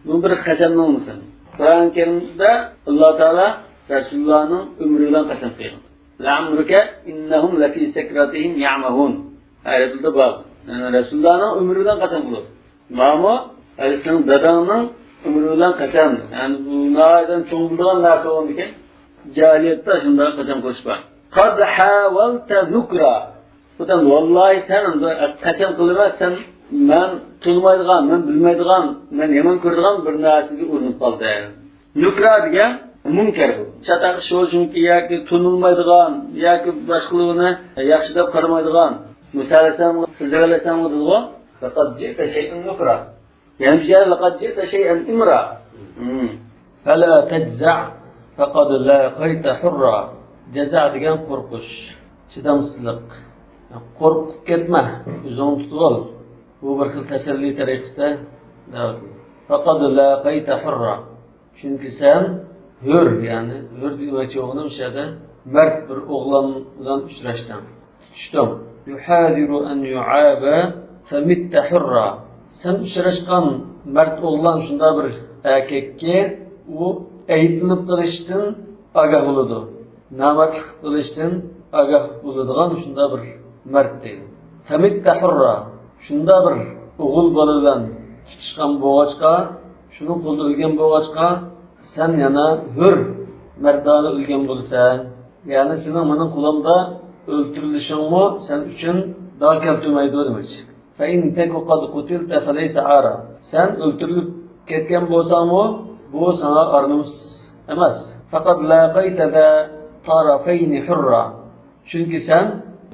بۇ بىر قەسەمنىڭ مىسالى. قۇرئان كەرىمدە ئاللا تائالا رەسۇلۇللانىڭ ئۆمرى بىلەن قەسەم قىلغان. لعمرك إنهم لفي سكرتهم يعمهون. ئەرەبلىرىدە بار. يەنى رەسۇلۇللانىڭ ئۆمرى بىلەن قەسەم قىلىدۇ. مانا، ھەزرىتىڭ داداڭنىڭ ئۆمرى بىلەن قەسەم. يەنى بۇ ناھايىتى چوڭ بولىدىغان نەرسە بولغاندىكىن، جاھىلىيەتتە شۇنداق قەسەم قىلىش بار. قد حاولت نكرا. خوتەن، ۋاللاھى سەن قەسەم قىلىمەن، سەن مەن تونۇمايدىغان، مەن بىلمەيدىغان، مەن يامان كۆرىدىغان بىر نەرسىگە ئۇرۇنۇپ قالدىڭ. نۇكرا دېگەن مۇنكەر بۇ. چاتاق شۇ، چۈنكى ياكى تونۇلمايدىغان، ياكى باشقىلىرىنى ياخشى دەپ قارىمايدىغان. مۇسا ئەلەيھىسسالامغا، خىزىر ئەلەيھىسسالامغا دېدىغۇ، لقد جئت شيئا نكرا. يەنە بىر يەردە، لقد جئت شيئا إمرا. مم. فلا تجزع فقد لاقيت حرا. جەزە دېگەن قورقۇش، چىدامسىزلىق. قورقۇپ كەتمە، ئۆزۈڭنى تۇتۇۋال. بۇ بىر خىل تەسەللى تەرىقىسىدە دەۋەت. فقد لاقيت حرا. چۈنكى سەن ھۆر، يەنى ھۆر دېمەكچى بولغىنىم شۇ يەردە مەرد بىر ئوغلان بىلەن ئۇچراشتىڭ، تۇتۇشتۇڭ. يحاذر أن يعاب فمت حرا. سەن ئۇچراشقان مەرد ئوغلان شۇنداق بىر ئەركەككى، ئۇ ئەيىبلىنىپ قېلىشتىن ئاگاھ بولىدۇ. نامەردلىك قىلىشتىن ئاگاھ بولىدىغان شۇنداق بىر مەرد دەيدۇ. فمت حرا. شۇنداق بىر ئوغۇل بالا بىلەن تۇتۇشقان بولغاچقا، شۇنىڭ قولىدا ئۆلگەن بولغاچقا، سەن يەنە ھۆر مەردانە ئۆلگەن بولىسەن. يەنى سېنىڭ مېنىڭ قولۇمدا ئۆلتۈرۈلۈشۈڭمۇ سەن ئۈچۈن داغ كەلتۈرمەيدۇ دېمەكچى. فإن تك قد قتلت فليس عارا. سەن ئۆلتۈرۈلۈپ كەتكەن بولساڭمۇ، بۇ ساڭا ئار-نومۇس ئەمەس. فقد لاقيت ذا طرفين حرا. چۈنكى سەن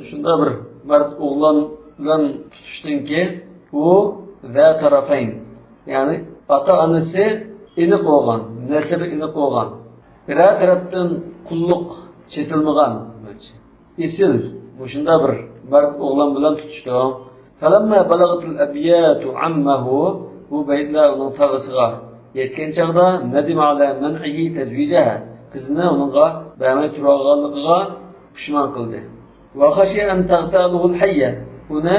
شۇنداق بىر مەرد ئوغلان بىلەن تۇتۇشتۇڭكى، ئۇ ذا طرفين، يەنى ئاتا-ئانىسى ئېنىق بولغان، نەسەبى ئېنىق بولغان، بىرەر تەرەپتىن قۇللۇق چېتىلمىغان، ئېسىل، مۇشۇنداق بىر مەرد ئوغلان بىلەن تۇتۇشتۇڭ. فلما بلغت الأبيات عمه، بۇ بەيتلەر ئۇنىڭ تاغىسىغا يەتكەن چاغدا، ندم على منعه تزويجها، قىزىنى ئۇنىڭغا بەرمەي تۇرغانلىقىغا پۇشمان قىلدى. وخشي أن تغتاله الحية، ئۇنى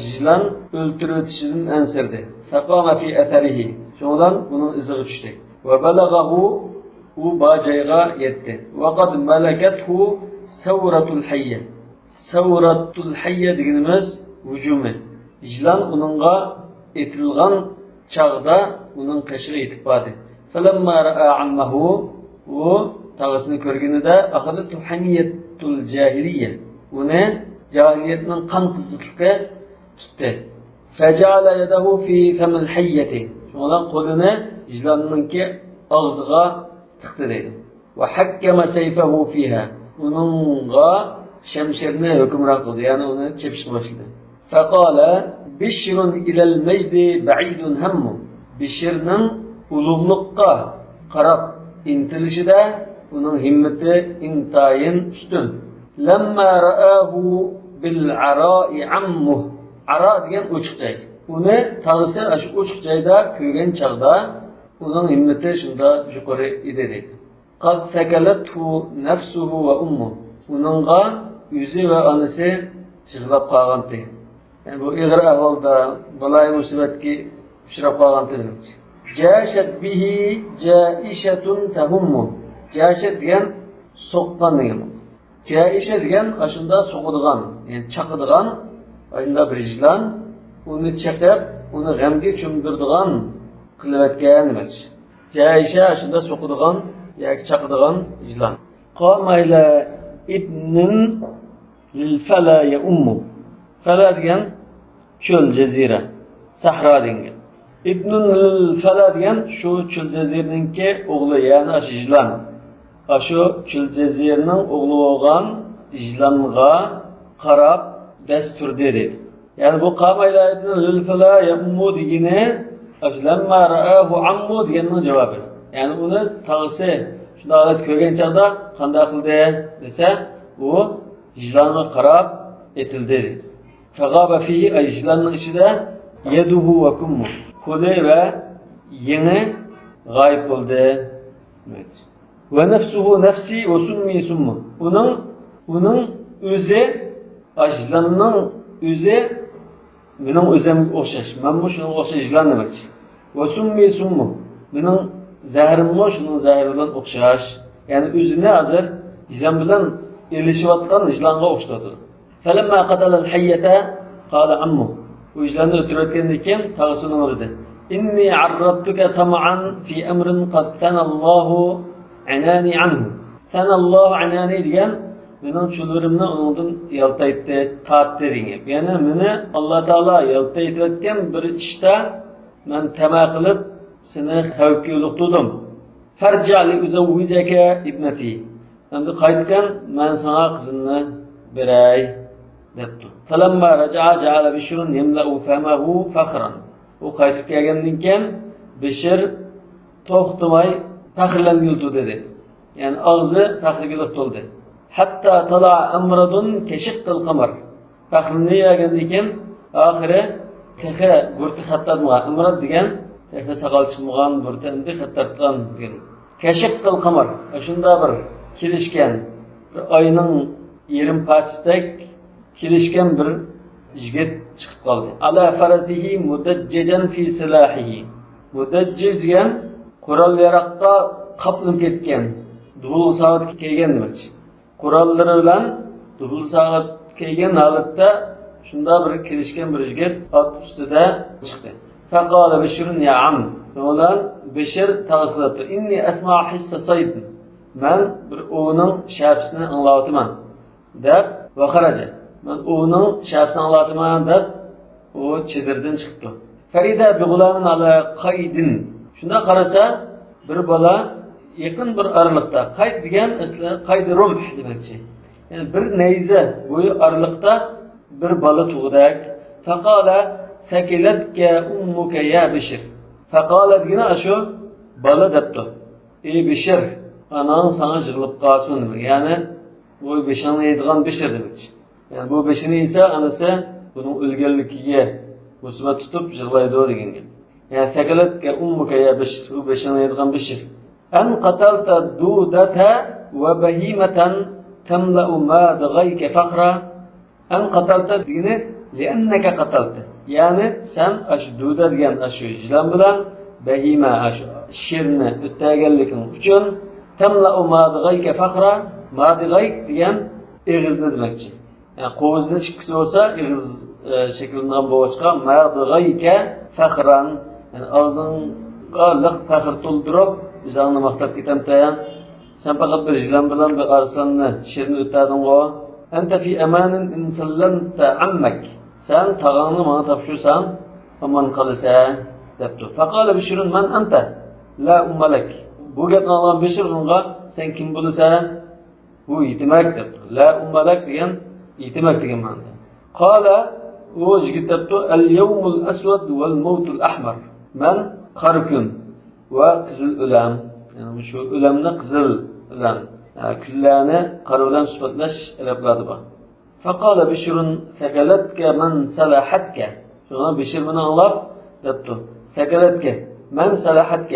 يىلان ئۆلتۈرۈۋېتىشىدىن ئەنسىرىدى. فقام في أثره، شۇنىڭ بىلەن ئۇنىڭ ئىزىغا چۈشتى. وبلغه، ئۇ بار جايغا يەتتى. وقد ملكته ثورة الحية. سەۋراتۇل ھەييە دېگىنىمىز ھۇجۇمى. يىلان ئۇنىڭغا ئېتىلغان چاغدا ئۇنىڭ قېشىغا يېتىپ باردى. فلما رأى عمه، ئۇ تاغىسىنى كۆرگىنىدە، أخذته حمية الجاهلية، ئۇنى جاھىلىيەتنىڭ قان قىزىقلىقى تۇتتى. فجعل يده في فم الحية، شۇڭا قولىنى يىلاننىڭكى ئاغزىغا تىقتى دەيدۇ. وحكم سيفه فيها، ئۇنىڭغا شەمشىرنى ھۆكۈمران قىلدى، يەنى ئۇنى چېپىشقا باشلىدى. فقال بشر إلى المجد بعيد همه. بىشىرنىڭ ئۇلۇغلۇققا قاراپ ئىنتىلىشىدە ئۇنىڭ ھىممىتى ئىنتايىن ئۈستۈن. لما رآه بالعراء عمه. ئارا دېگەن ئوچۇق جاي. ئۇنى تاغىسى ئاشۇ ئوچۇق جايدا كۆرگەن چاغدا ئۇنىڭ ھىممىتى شۇنداق يۇقىرى ئىدى، دەيدۇ. قد ثكلته نفسه وأمه. ئۇنىڭغا ئۆزى ۋە ئانىسى يىغلاپ قالغانتى. يەنى بۇ ئېغىر ئەھۋالدا، بالايىمۇسىبەتكە ئۇچراپ قالغانتى دېمەكچى. جاشت به جائشة تهمه. جاشت دېگەن سوققان دېگەن. جائشة دېگەن ئاشۇنداق سوقىدىغان، يەنى چاقىدىغان، ئاشۇنداق بىر يىلان، ئۇنى چېقىپ، ئۇنى غەمگە چۆمدۈرىدىغان قىلىۋەتكەن دېمەكچى. جائشة ئاشۇنداق سوقىدىغان ياكى چاقىدىغان يىلان. قام إلى ابن للفلا يؤمه. فلا دېگەن چۆل، جەزىرە، سەھرا دېگەن گەپ. ابن للفلا دېگەن شۇ چۆل جەزىرىنىڭكى ئوغلى، يەنى ئاشۇ يىلان. ئاشۇ چۆل جەزىرىنىڭ ئوغلى بولغان يىلانغا قاراپ دەس تۇردى، دەيدۇ. يەنى بۇ قام إلى ابن للفلا يؤمه دېگىنى ئاشۇ لما رآه عمه دېگەننىڭ جاۋابى. يەنى ئۇنى تاغىسى شۇنداق ھالەتتە كۆرگەن چاغدا قانداق قىلدى دېسە، ئۇ يىلانغا قاراپ ئېتىلدى، دەيدۇ. فغاب فيه، ئاي، يىلاننىڭ ئىچىدە يده وكمه، قولى ۋە يېڭى غايىب بولدى. ونفسه نفسي وسمي سمه. ئۇنىڭ، ئۇنىڭ ئۆزى، ئاي، يىلاننىڭ ئۆزى مېنىڭ ئۆزۈمگە ئوخشاش. مەنمۇ شۇنىڭغا ئوخشاش يىلان دېمەكچى. وسمي سمه. مېنىڭ زەھىرىممۇ شۇنىڭ زەھىرى بىلەن ئوخشاش. يەنى ئۆزىنى ھازىر يىلان بىلەن ئېلىشىۋاتقان يىلانغا ئوخشىتىۋاتىدۇ. فلما قتل الحية قال عمه. ئۇ يىلاننى ئۆلتۈرۈۋەتكەندىن كېيىن تاغىسى ئۇنىڭغا دېدى، إني عرضتك طمعا في أمر قد ثنى الله عناني عنه. ثنى الله عناني دېگەن مېنىڭ چۆللىرىمنى ئۇنىڭدىن يالتايتتى، تارتتى دېگەن گەپ. يەنى مېنى ئاللا تائالا يالتايتىۋەتكەن بىر ئىشتا مەن تەمە قىلىپ سېنى خەۋپكە يولۇقتۇردۇم. فارجع لأزوجك ابنتي. ئەمدى قايتقىن، مەن ساڭا قىزىمنى بېرەي، دەپتۇ. فلما رجع جعل بشر يملأ فمه فخرا. ئۇ قايتىپ كەلگەندىن كېيىن بىشىر توختىماي پەخىرلەنگىلى تۇردى، دەيدۇ. يەنى ئاغزى پەخىرگە تولدى. حتى طلع أمرد كشق القمر. پەخىرلىنىۋەرگەندىن كېيىن ئاخىرى تېخى بۇرۇتى خەت تارتمىغان، ئىمراد دېگەن تېخى ساقال چىقمىغان، بۇرۇتى ئەمدى خەت تارتقان دېگەن. كشق القمر، شۇنداق بىر كېلىشكەن، بىر ئاينىڭ يېرىم پارچىسىدەك كېلىشكەن بىر يىگىت چىقىپ قالدى. على فرسه مدججا في سلاحه. مۇدەججىج دېگەن قورال-ياراغا قاپلىنىپ كەتكەن، دۇبۇلغا ساۋات كىيگەن دېمەكچى. قوراللىرى بىلەن دۇبۇل ساۋات كىيگەن ھالەتتە شۇنداق بىر كېلىشكەن بىر يىگىت ئات ئۈستىدە چىقتى. فقال بشر يا عم. شۇنىڭ بىلەن بىشىر تاغىسىغا دەپتۇ، إني أسمع حس صيد. مەن بىر ئوۋنىڭ شەپىسىنى ئاڭلاۋاتىمەن، دەپ، وخرج. مەن ئوۋنىڭ شەپىسىنى ئاڭلاۋاتىمەن، دەپ، ئۇ چېدىردىن چىقىپتۇ. فإذا بغلام على قيد. شۇنداق قارىسا، بىر بالا يېقىن بىر ئارىلىقتا، قەيد دېگەن ئەسلى قەيد رۇمھ دېمەكچى. يەنى بىر نەيزە بويى ئارىلىقتا بىر بالا تۇغدەك. فقال ثكلتك أمك يا بشر. فقال دېگىنى ئاشۇ بالا دەپتۇ. ئى بىشىر، ئاناڭ ساڭا يىغلاپ قالسۇن، يەنى بۇ بېشىڭنى يەيدىغان بىشىر دېمەكچى. يەنى بۇ بېشىنى يېسە، ئانىسى بۇنىڭ ئۆلگەنلىكىگە مۇسىبەت تۇتۇپ يىغلايدۇ دېگەن گەپ. يەنى ثكلتك أمك يا بشر، بۇ بېشىڭنى يەيدىغان بىشىر. أن قتلت دودة وبهيمة تملأ ماضغيك فخرا. أن قتلت دېگىنى لأنك قتلت. يەنى سەن ئاشۇ دۇدە دېگەن ئاشۇ يىلان بىلەن بەھىمە، ئاشۇ شىرنى ئۆلتۈرگەنلىكىڭ ئۈچۈن تملأ ماضغيك فخرا. ماضغيك دېگەن ئېغىزنى دېمەكچى. يەنى قوۋۇزنى ئىككىسى بولسا ئېغىز، ئە، شەكىللىنىدىغان بولغاچقا، ماضغيك فخرا، يەنى ئاغزىڭغا لىق پەخىر تولدۇرۇپ، ئۆزۈڭنى ماختاپ كېتەمتى؟ سەن پەقەت بىر يىلان بىلەن بىر ئارسلاننى، شىرنى ئۆلتۈردۈڭغۇ؟ أنت في أمان إن سلمت عمك. سەن تاغاڭنى ماڭا تاپشۇرساڭ، ئامان قالىسەن، دەپتۇ. فقال بشر من أنت؟ لا أم لك. بۇ گەپنى ئاڭلىغان بىشىر ئۇنىڭغا، سەن كىم بولىسەن؟ بۇ يېتىمەك دەپتۇ. لا ئۇممە لەك دېگەن يېتىمەك دېگەن مەنىدە. قال، ئۇ يىگىت دەپتۇ، اليوم الأسود والموت الأحمر. مەن قارا كۈن ۋە قىزىل ئۆلەم. يەنى شۇ ئۆلەمنى قىزىل بىلەن، ھە، كۈنلەرنى قارا بىلەن سۈپەتلەش ئەرەبلەردە بار. فقال بشر ثكلتك من سلحتك. شۇڭا بىشىر بۇنى ئاڭلاپ دەپتۇ، ثكلتك من سلحتك،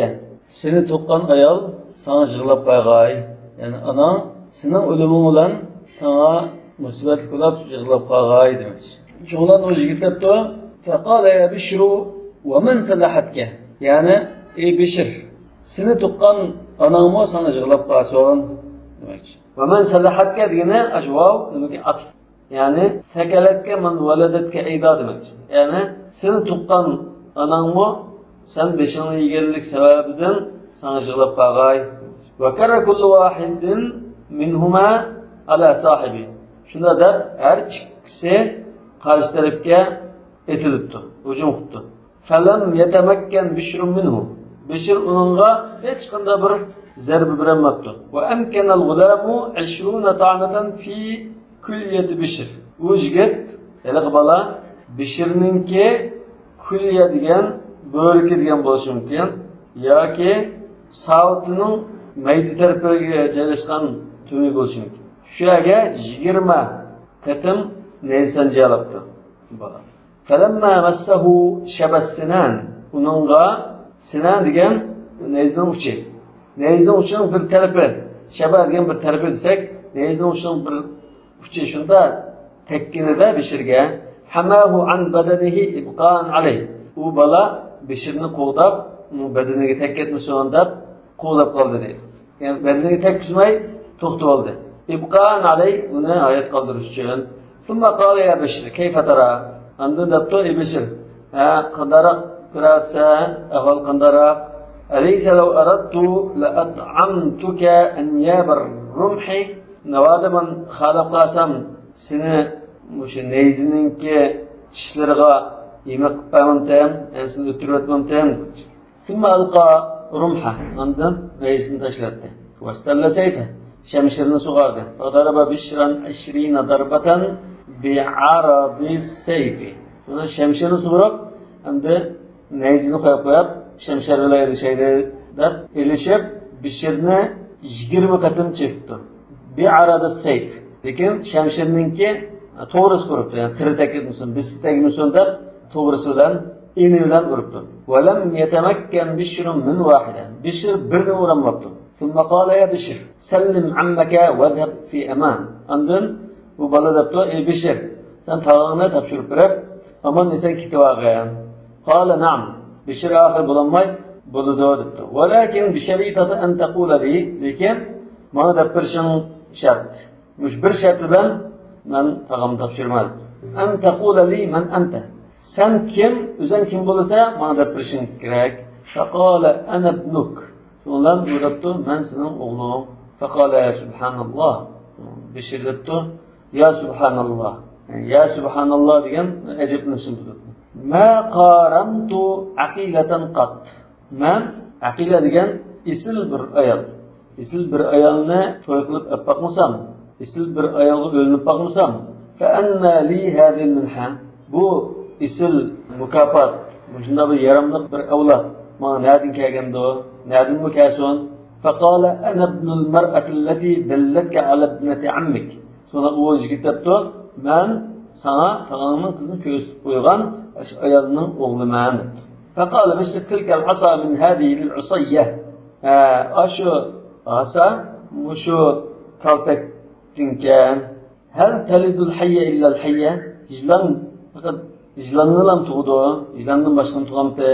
سېنى تۇغقان ئايال ساڭا يىغلاپ قالغاي. يەنى ئاناڭ سېنىڭ ئۆلۈمۈڭ بىلەن ساڭا مۇسىبەتلىك بولۇپ يىغلاپ قالغاي دېمەكچى. شۇڭا ئۇ يىگىت دەپتۇ، فقال يا بشر ومن سلحتك، يەنى ئەي بىشىر، سېنى تۇغقان ئاناڭمۇ ساڭا يىغلاپ قالسۇن دېمەكچى. ومن سلحتك دېگىنى ئاشۇ ۋاۋ، نېمىكى ئاتىف. يەنى ثكلتك من ولدتك أيضا دېمەكچى. يەنى سېنى تۇغقان ئاناڭمۇ سەن بېشىڭنى يېگەنلىك سەۋەبىدىن ساڭا يىغلاپ قالغاي. وكر كل واحد منهما على صاحبه. شۇنداق دەپ ھەر ئىككىسى قارشى تەرەپكە ئېتىلىپتۇ، ھۇجۇم قىپتۇ. فلم يتمكن بشر منه. بىشىر ئۇنىڭغا ھېچقانداق بىر زەربە بېرەلمەپتۇ. وأمكن الغلام عشرون طعنة في كلية بشر. ئۇ يىگىت، ھېلىقى بالا، بىشىرنىڭكى كۈليە دېگەن بۆرىكى دېگەن بولۇشى مۇمكىن ياكى ساۋۇتىنىڭ مەيدە تەرىپىگە جايلاشقان تۈۋى بولۇشى مۇمكىن. شۇ يەرگە يىگىرمە قېتىم نەيزە سانجىيالاپتۇ بالا. فلما مسه شبا السنان. ئۇنىڭغا سىنان دېگەن نەيزىنىڭ ئۇچى. نەيزىنىڭ ئۇچىنىڭ بىر تەرىپى، شەبا دېگەن بىر تەرىپى دېسەك، نەيزىنىڭ ئۇچىنىڭ بىر ئۇچى شۇنداق تەگكىنىدە بىشىرگە، حماه عن بدنه إبقاء عليه. ئۇ بالا بىشىرنى قوغداپ، ئۇنىڭ بەدىنىگە تەگكەتمىسۇن دەپ قوغداپ قالدى دەيدۇ. يەنى بەدىنىگە تەگكۈزمەي توختىۋالدى. إبقاء عليه، ئۇنى ھايات قالدۇرۇش ئۈچۈن. ثم قال يا بشر كيف ترى؟ ئاندىن دەپتۇ، ئەي بىشىر، ھە، قانداقراق كۆرۈۋاتىسەن؟ ئەھۋال قانداقراق؟ أليس لو أردت لأطعمتك أنياب الرمح؟ ناۋادا مەن خالاپ قالسام، سېنى مۇشۇ نەيزىنىڭكى چىشلىرىغا يېمەك قىلىپ بەرمەمتىم، يەنى سېنى ئۆلتۈرۈۋەتمەمتىم. ثم ألقى رمحه، ئاندىن نەيزىسىنى تاشلاتتى. واستل سيفه، شەمشىرىنى سۇغاردى. فضرب بشرا عشرين ضربة بعرض السيف. شۇڭا شەمشىرىنى سۇغۇرۇپ، ئەمدى نەيزىنى قويۇپ قويۇپ، شەمشەر بىلەن ئېلىشايلى دەپ ئېلىشىپ، بىشىرنى يىگىرمە قېتىم چېكىپتۇ. بعرض السيف. لېكىن شەمشىرنىڭكى توغرىسى قۇرۇپتۇ. يەنى تىرى تەگمىسۇن، بىسى تەگمىسۇن دەپ توغرىسى بىلەن، ئېنى بىلەن ئۇرۇپتۇ. ولم يتمكن بشر من واحدة. بىشىر بىرنى ئۇرالماپتۇ. ثم قال يا بشر سلم عمك واذهب في أمان. ئاندىن بۇ بالا دەپتۇ، ئەي بىشىر، سەن تاغاڭنى تاپشۇرۇپ بېرىپ، ئامان ئېسەن كېتىۋالغىن. قال نعم. بىشىر ئاخىر بولالماي، بولىدۇ دەپتۇ. ولكن بشريطة أن تقول لي، لېكىن ماڭا دەپ بېرىشىڭ شەرت. مۇشۇ بىر شەرت بىلەن مەن تاغامنى تاپشۇرىمەن. أن تقول لي من أنت. سەن كىم، ئۆزۈڭ كىم بولىسەن، ماڭا دەپ بېرىشىڭ كېرەك. فقال أنا ابنك. شۇنىڭ بىلەن ئۇ دەپتۇ، مەن سېنىڭ ئوغلۇڭ. فقال يا سبحان الله. بىشىر دەپتۇ، يا سبحان الله. يا سبحان الله دېگەن ئەجەبلىنىشنى بىلدۈرىدۇ. ما قارمت عقيلة قط. مەن، ئەقىلە دېگەن ئېسىل بىر ئايال. ئېسىل بىر ئايالنى توي قىلىپ ئەپ باقمىسام، ئېسىل بىر ئايالغا ئۆيلىنىپ باقمىسام، فأنى لي هذه المنحة؟ بۇ ئېسىل مۇكاپات، مۇشۇنداق بىر ياراملىق بىر ئەۋلاد ماڭا نەدىن كەلگەندۇ؟ نەدىنمۇ كەلسۇن؟ فقال أنا ابن المرأة التي دلتك على ابنة عمك. شۇڭا ئۇ يىگىت دەپتۇ، مەن ساڭا تاغاڭنىڭ قىزىنى كۆرسىتىپ قويغان ئاشۇ ئايالنىڭ ئوغلىمەن دەپتۇ. فقال بشر تلك العصا من هذه للعصية. ھە، ئاشۇ ھاسا مۇشۇ كالتەكتىنكەن. هل تلد الحية إلا الحية؟ يىلان پەقەت يىلاننىلا تۇغىدۇ، يىلاندىن باشقىنى تۇغامتى؟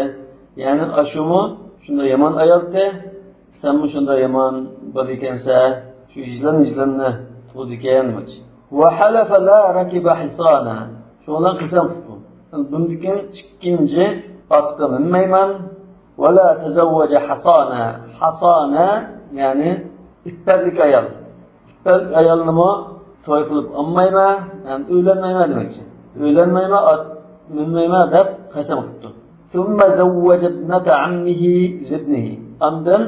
يەنى ئاشۇمۇ شۇنداق يامان ئايالتى، سەنمۇ شۇنداق يامان بالا ئىكەنسەن، شۇ يىلان يىلاننى تۇغىدىكەن دېمەكچى. وحلف لا ركب حصانا. شۇنىڭ بىلەن قەسەم قىپتۇ. بۇندىن كېيىن ئىككىنچى ئاتقا مىنمەيمەن. ولا تزوج حصانا. حصانا، يەنى ئىپپەتلىك ئايال. بەلكى ئايالنىمۇ توي قىلىپ ئالمايمەن، يەنى ئۆيلەنمەيمەن دېمەكچى. ئۆيلەنمەيمەن، ئات مىنمەيمەن دەپ قەسەم قىپتۇ. ثم زوج ابنة عمه لابنه. ئاندىن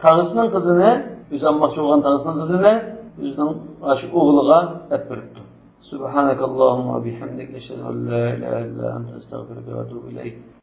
تاغىسىنىڭ قىزىنى، ئۆزى ئالماقچى بولغان تاغىسىنىڭ قىزىنى ئۆزىنىڭ ئاشۇ ئوغلىغا ئەپ بېرىپتۇ. سبحانك اللهم وبحمدك، أشهد أن لا إله إلا أنت، أستغفرك وأتوب إليك.